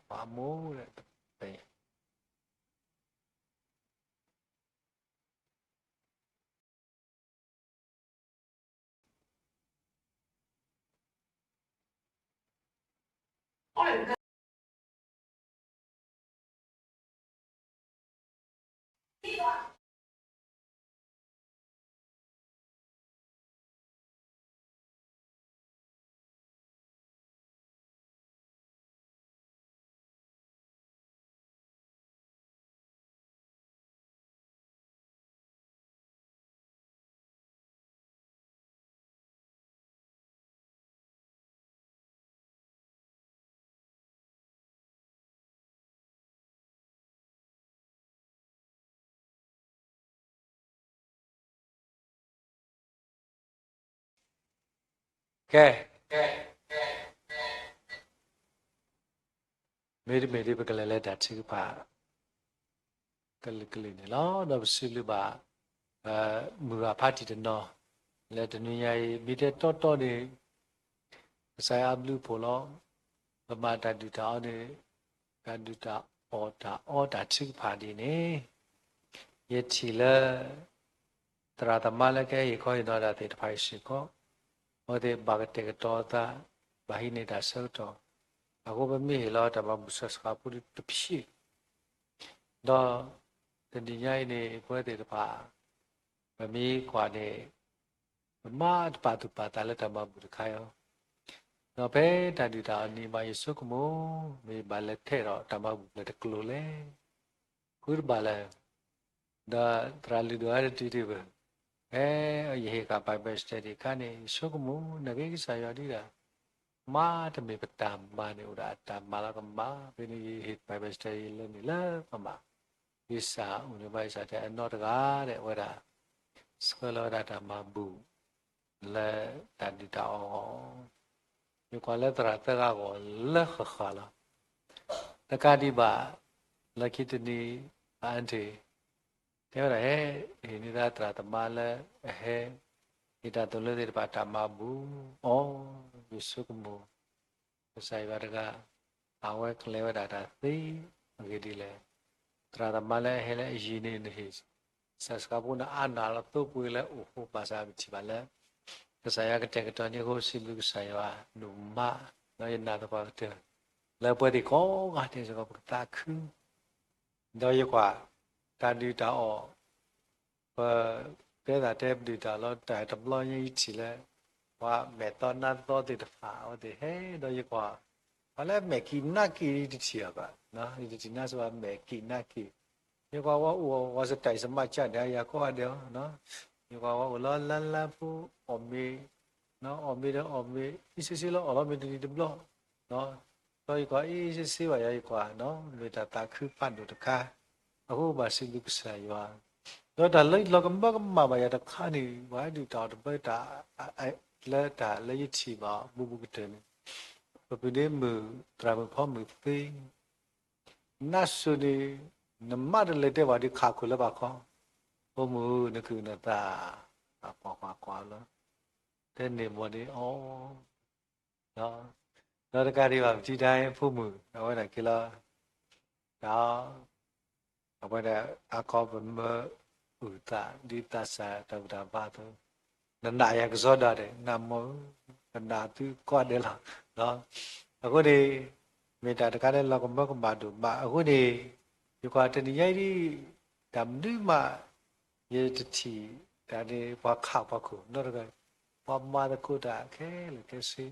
ပှၤအမိၢ်ဒီး ကဲ, မ့တမ့ၢ်ဒ်ပကလဲၤလၢတၢ်ထုကဖၣ် ကလုာ်ကလုာ်န့ၣ်လီၤ. ဒီးပစံးဘျုးဘၣ် မုၢ်ဂၤဖးတံၢ်တနီၤ လၢတနွံညါအံၤ မ့ၢ်တဲတီတီန့ၣ် ကစၢ်ယွၤအဘျုးအဖှိၣ်လီၤ. ပမၤတၢ်ဒုၣ်တၢ်အီန့ၣ် တၢ်ဒုၣ်တၢ်အီၣ်တၢ်အီတၢ်ထုကဖၣ်ဒ်န့ၣ် ယထံၣ်လၢ သရၣ်သမါလၢကဟ့ၣ်ခီဟ့ၣ်နီၤတၢ်သ့ၣ်တဖၣ်အံၤစ့ၢ်ကီး အဝဲသ့ၣ်ဘၣ်ကတဲာ်ကတီၤအသး ဘၣ်ဟံးန့ၢ်တၢ်ဆၢကတီၢ်, အဃိပမ့ၢ်ဟ့ၣ်လီၤတၢ်မၤဘူၣ်စၢၤစှၤဖိတဖၣ် ဒီး တနံၤညါအံၤန့ၣ် ပဝဲသ့ၣ်တဖၣ် ပမ့ၢ်ကွၢ်န့ၣ် ပမၤတပာ်သူၣ်ပာ်သးလၢတၢ်မၤဘူၣ်တခါအံၤ, ဒီးဖဲတၢ်ဒုၣ်တၢ်အီၣ်န့ၣ် ဘၣ်ယဆိကမိၣ် မ့ၢ်ဘၣ်လဲၤထဲးဒီးတၢ်မၤဘူၣ်ဖျၢၣ်တကျိၤလဲၣ်, ဃုတဘၣ်လၢ ဒီးသရၣ်လုၢ်ဒိၣ်အါတတုၤတ့ၢ်ဘၣ်, ဖဲယဟ့ၣ်ဃာ် Bible study အခါန့ၣ် ယဆိကမိၣ် နာ်က့ကစၢ်ယွၤဒ်ဒီး မၤတမ့ၢ်ပတၢ်မၤန့ၣ် အိၣ်ဒီးအတၢ်မၤလၢကမၣ်, ဖဲန့ၣ်ယဟ့ၣ် Bible study လၢန့ၣ်လၢကမၣ်, ယစၢ်အိၣ်န့ၣ်ဘၣ်ယစၢ်တဲအနီတဂၤဒီး အဝဲဒၣ် ဆှၢလီၤဝဲဒၣ်တၢ်မၤဘူၣ် လၢတၢ်ဒုၣ်တၢ်အီၣ်အဂီၢ်, ယကွၢ်လၢသရၣ်သၢဂၤအဂီၢ်လၢဃၣ်ဃၣ်လီၤ. တကးဒံးဘၣ် လၢခံတနံၤ အအၢၣ်ထံး တဲဝဲဒၣ်ဟဲ ဟ့ၣ်န့ၢ်သးသရၣ်သမါလၢအဟဲ ဟ့ၣ်တၢ်သိၣ်လိသ့ၣ်တဖၣ်တၢ်မၤဘူၣ်အီၤ, ယဆိကမိၣ် ကစၢ်ယွၤတဂၤ အဝဲကလဲၤဝဲဒၣ်တၢ်သ့အဂ့ၢ်ဒ်လဲၣ်. သရၣ်သမါလၢအဟဲလၢအယံၤန့ၣ် နဟ့ၣ် စၢ်စှၤဖိန့ၣ် အါနၢ်လီၤသိပှ့ၤလၢအိၣ်ဃိ ဘၣ်ဆၣ်ပထံၣ်ဘၣ်လၢ ကစၢ်ယွၤကတဲာ်ကတီၤန့ၢ်အဃိ စံးဘျုးကစၢ်ယွၤဒိၣ်မး, ဒီးယနာ်သပှၢ်ကတၢၢ် လၢပဝဲသ့ၣ်ကိးဂၤဒဲးစ့ၢ်ကီး ပကသးခု ဒီးယကွၢ် တၢ်ဒုၣ်တၢ်အီၣ် ပ တဲသးတဲပဒုၣ်တၢ်လီၤ တၢ်တဘျီညါယထံၣ်လၢ ပှၤမဲာ်သီနါသီသ့ၣ်တဖၣ် အဝဲသ့ၣ်ဟဲဒီးယကွၢ် ပှၤလၢမဲာ်ကံးနါကံးတထံၣ်အီၤဘၣ်, ယတထံၣ်နါစ့ၢ်ကီးမဲာ်ကံးနါကံး, ယကွၢ်ဝဲအိၣ်ဝဲစတၢ်အံၤ စမးကၢ်ဒၣ်ယၤကိးဂၤဒဲးအီၤ, ယကွၢ်ဝဲအိၣ်လၢလါလါဖိ အီၣ်မ့ၤ အီၣ်မ့ၤဒီးအီၣ်မ့ၤ အံၤစ့စ့လၢအီၣ်လီၤမ့ၤတနံၤတဘျီ ဒီးယကွၢ်အံၤစ့စ့ဘၣ်ယၤ ယကွၢ် မ့ၢ်တၢ်သးခုဖးဒိၣ်တခါ, အဃိဘၣ်စံးဘျုးကစၢ်ယွၤ, ဒီးတၢ်လၢလီၤကမၢကမၣ်ဘၣ်ယၤတခါန့ၣ် ပှၤဒုၣ်တၢ်အီၣ်တဘျီတၢ် လၢတၢ်လၢယထံၣ်ဘၣ်ဘူးဘူးကတၢၢ်န့ၣ် ပပုၢ်ဒ့မုၣ်သရၣ်မုၣ်ဖီမုၢ်သ့ နါစိၤန့ၣ် နမါတလဲၤတဲပှၤဒ်ခးခိၣ်လၢပှၤခီ, အိၣ်မုၣ်ဧၢ နကုၢ်နသး ပှၤကွၢ်ကွၢ်လီၤ, တဲန့ၣ်မ့ၢ်န့ၣ်အီၤ, ဒီးတကးဒံးဘၣ် ပထံၣ်တၢ်ဖိမုၣ် အဝဲဒၣ်က့ၤလီၤ, ဒီး အဝဲဒၣ် အကီပမၢအုၣ်သး ဒ်သးစၢ်တၢ်ဘူၣ်တၢ်ဘါအသိး, နနာ်ယၤကစီဒီးဒဲး နမိၢ်ဧၢ, ပနာ်သုကိးဂၤဒဲးလီၤ, အဃိန့ၣ် မ့ၢ်တၢ်တခါလၢလီၤကမၢကမၣ်ဒိၣ်မး အဃိန့ၣ် ယကွၢ်တနံၤညါအံၤ တၢ်မနုၤမး ယတထံၣ်တၢ်န့ၣ် ပှၤခးပှၤခိၣ်နီတဂၤ, ပှၤမၤသကိးတၢ်ခဲလၢာ်ခဲဆ့,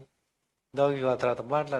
ဒီးယွၤသရၣ်သမါတဖၣ်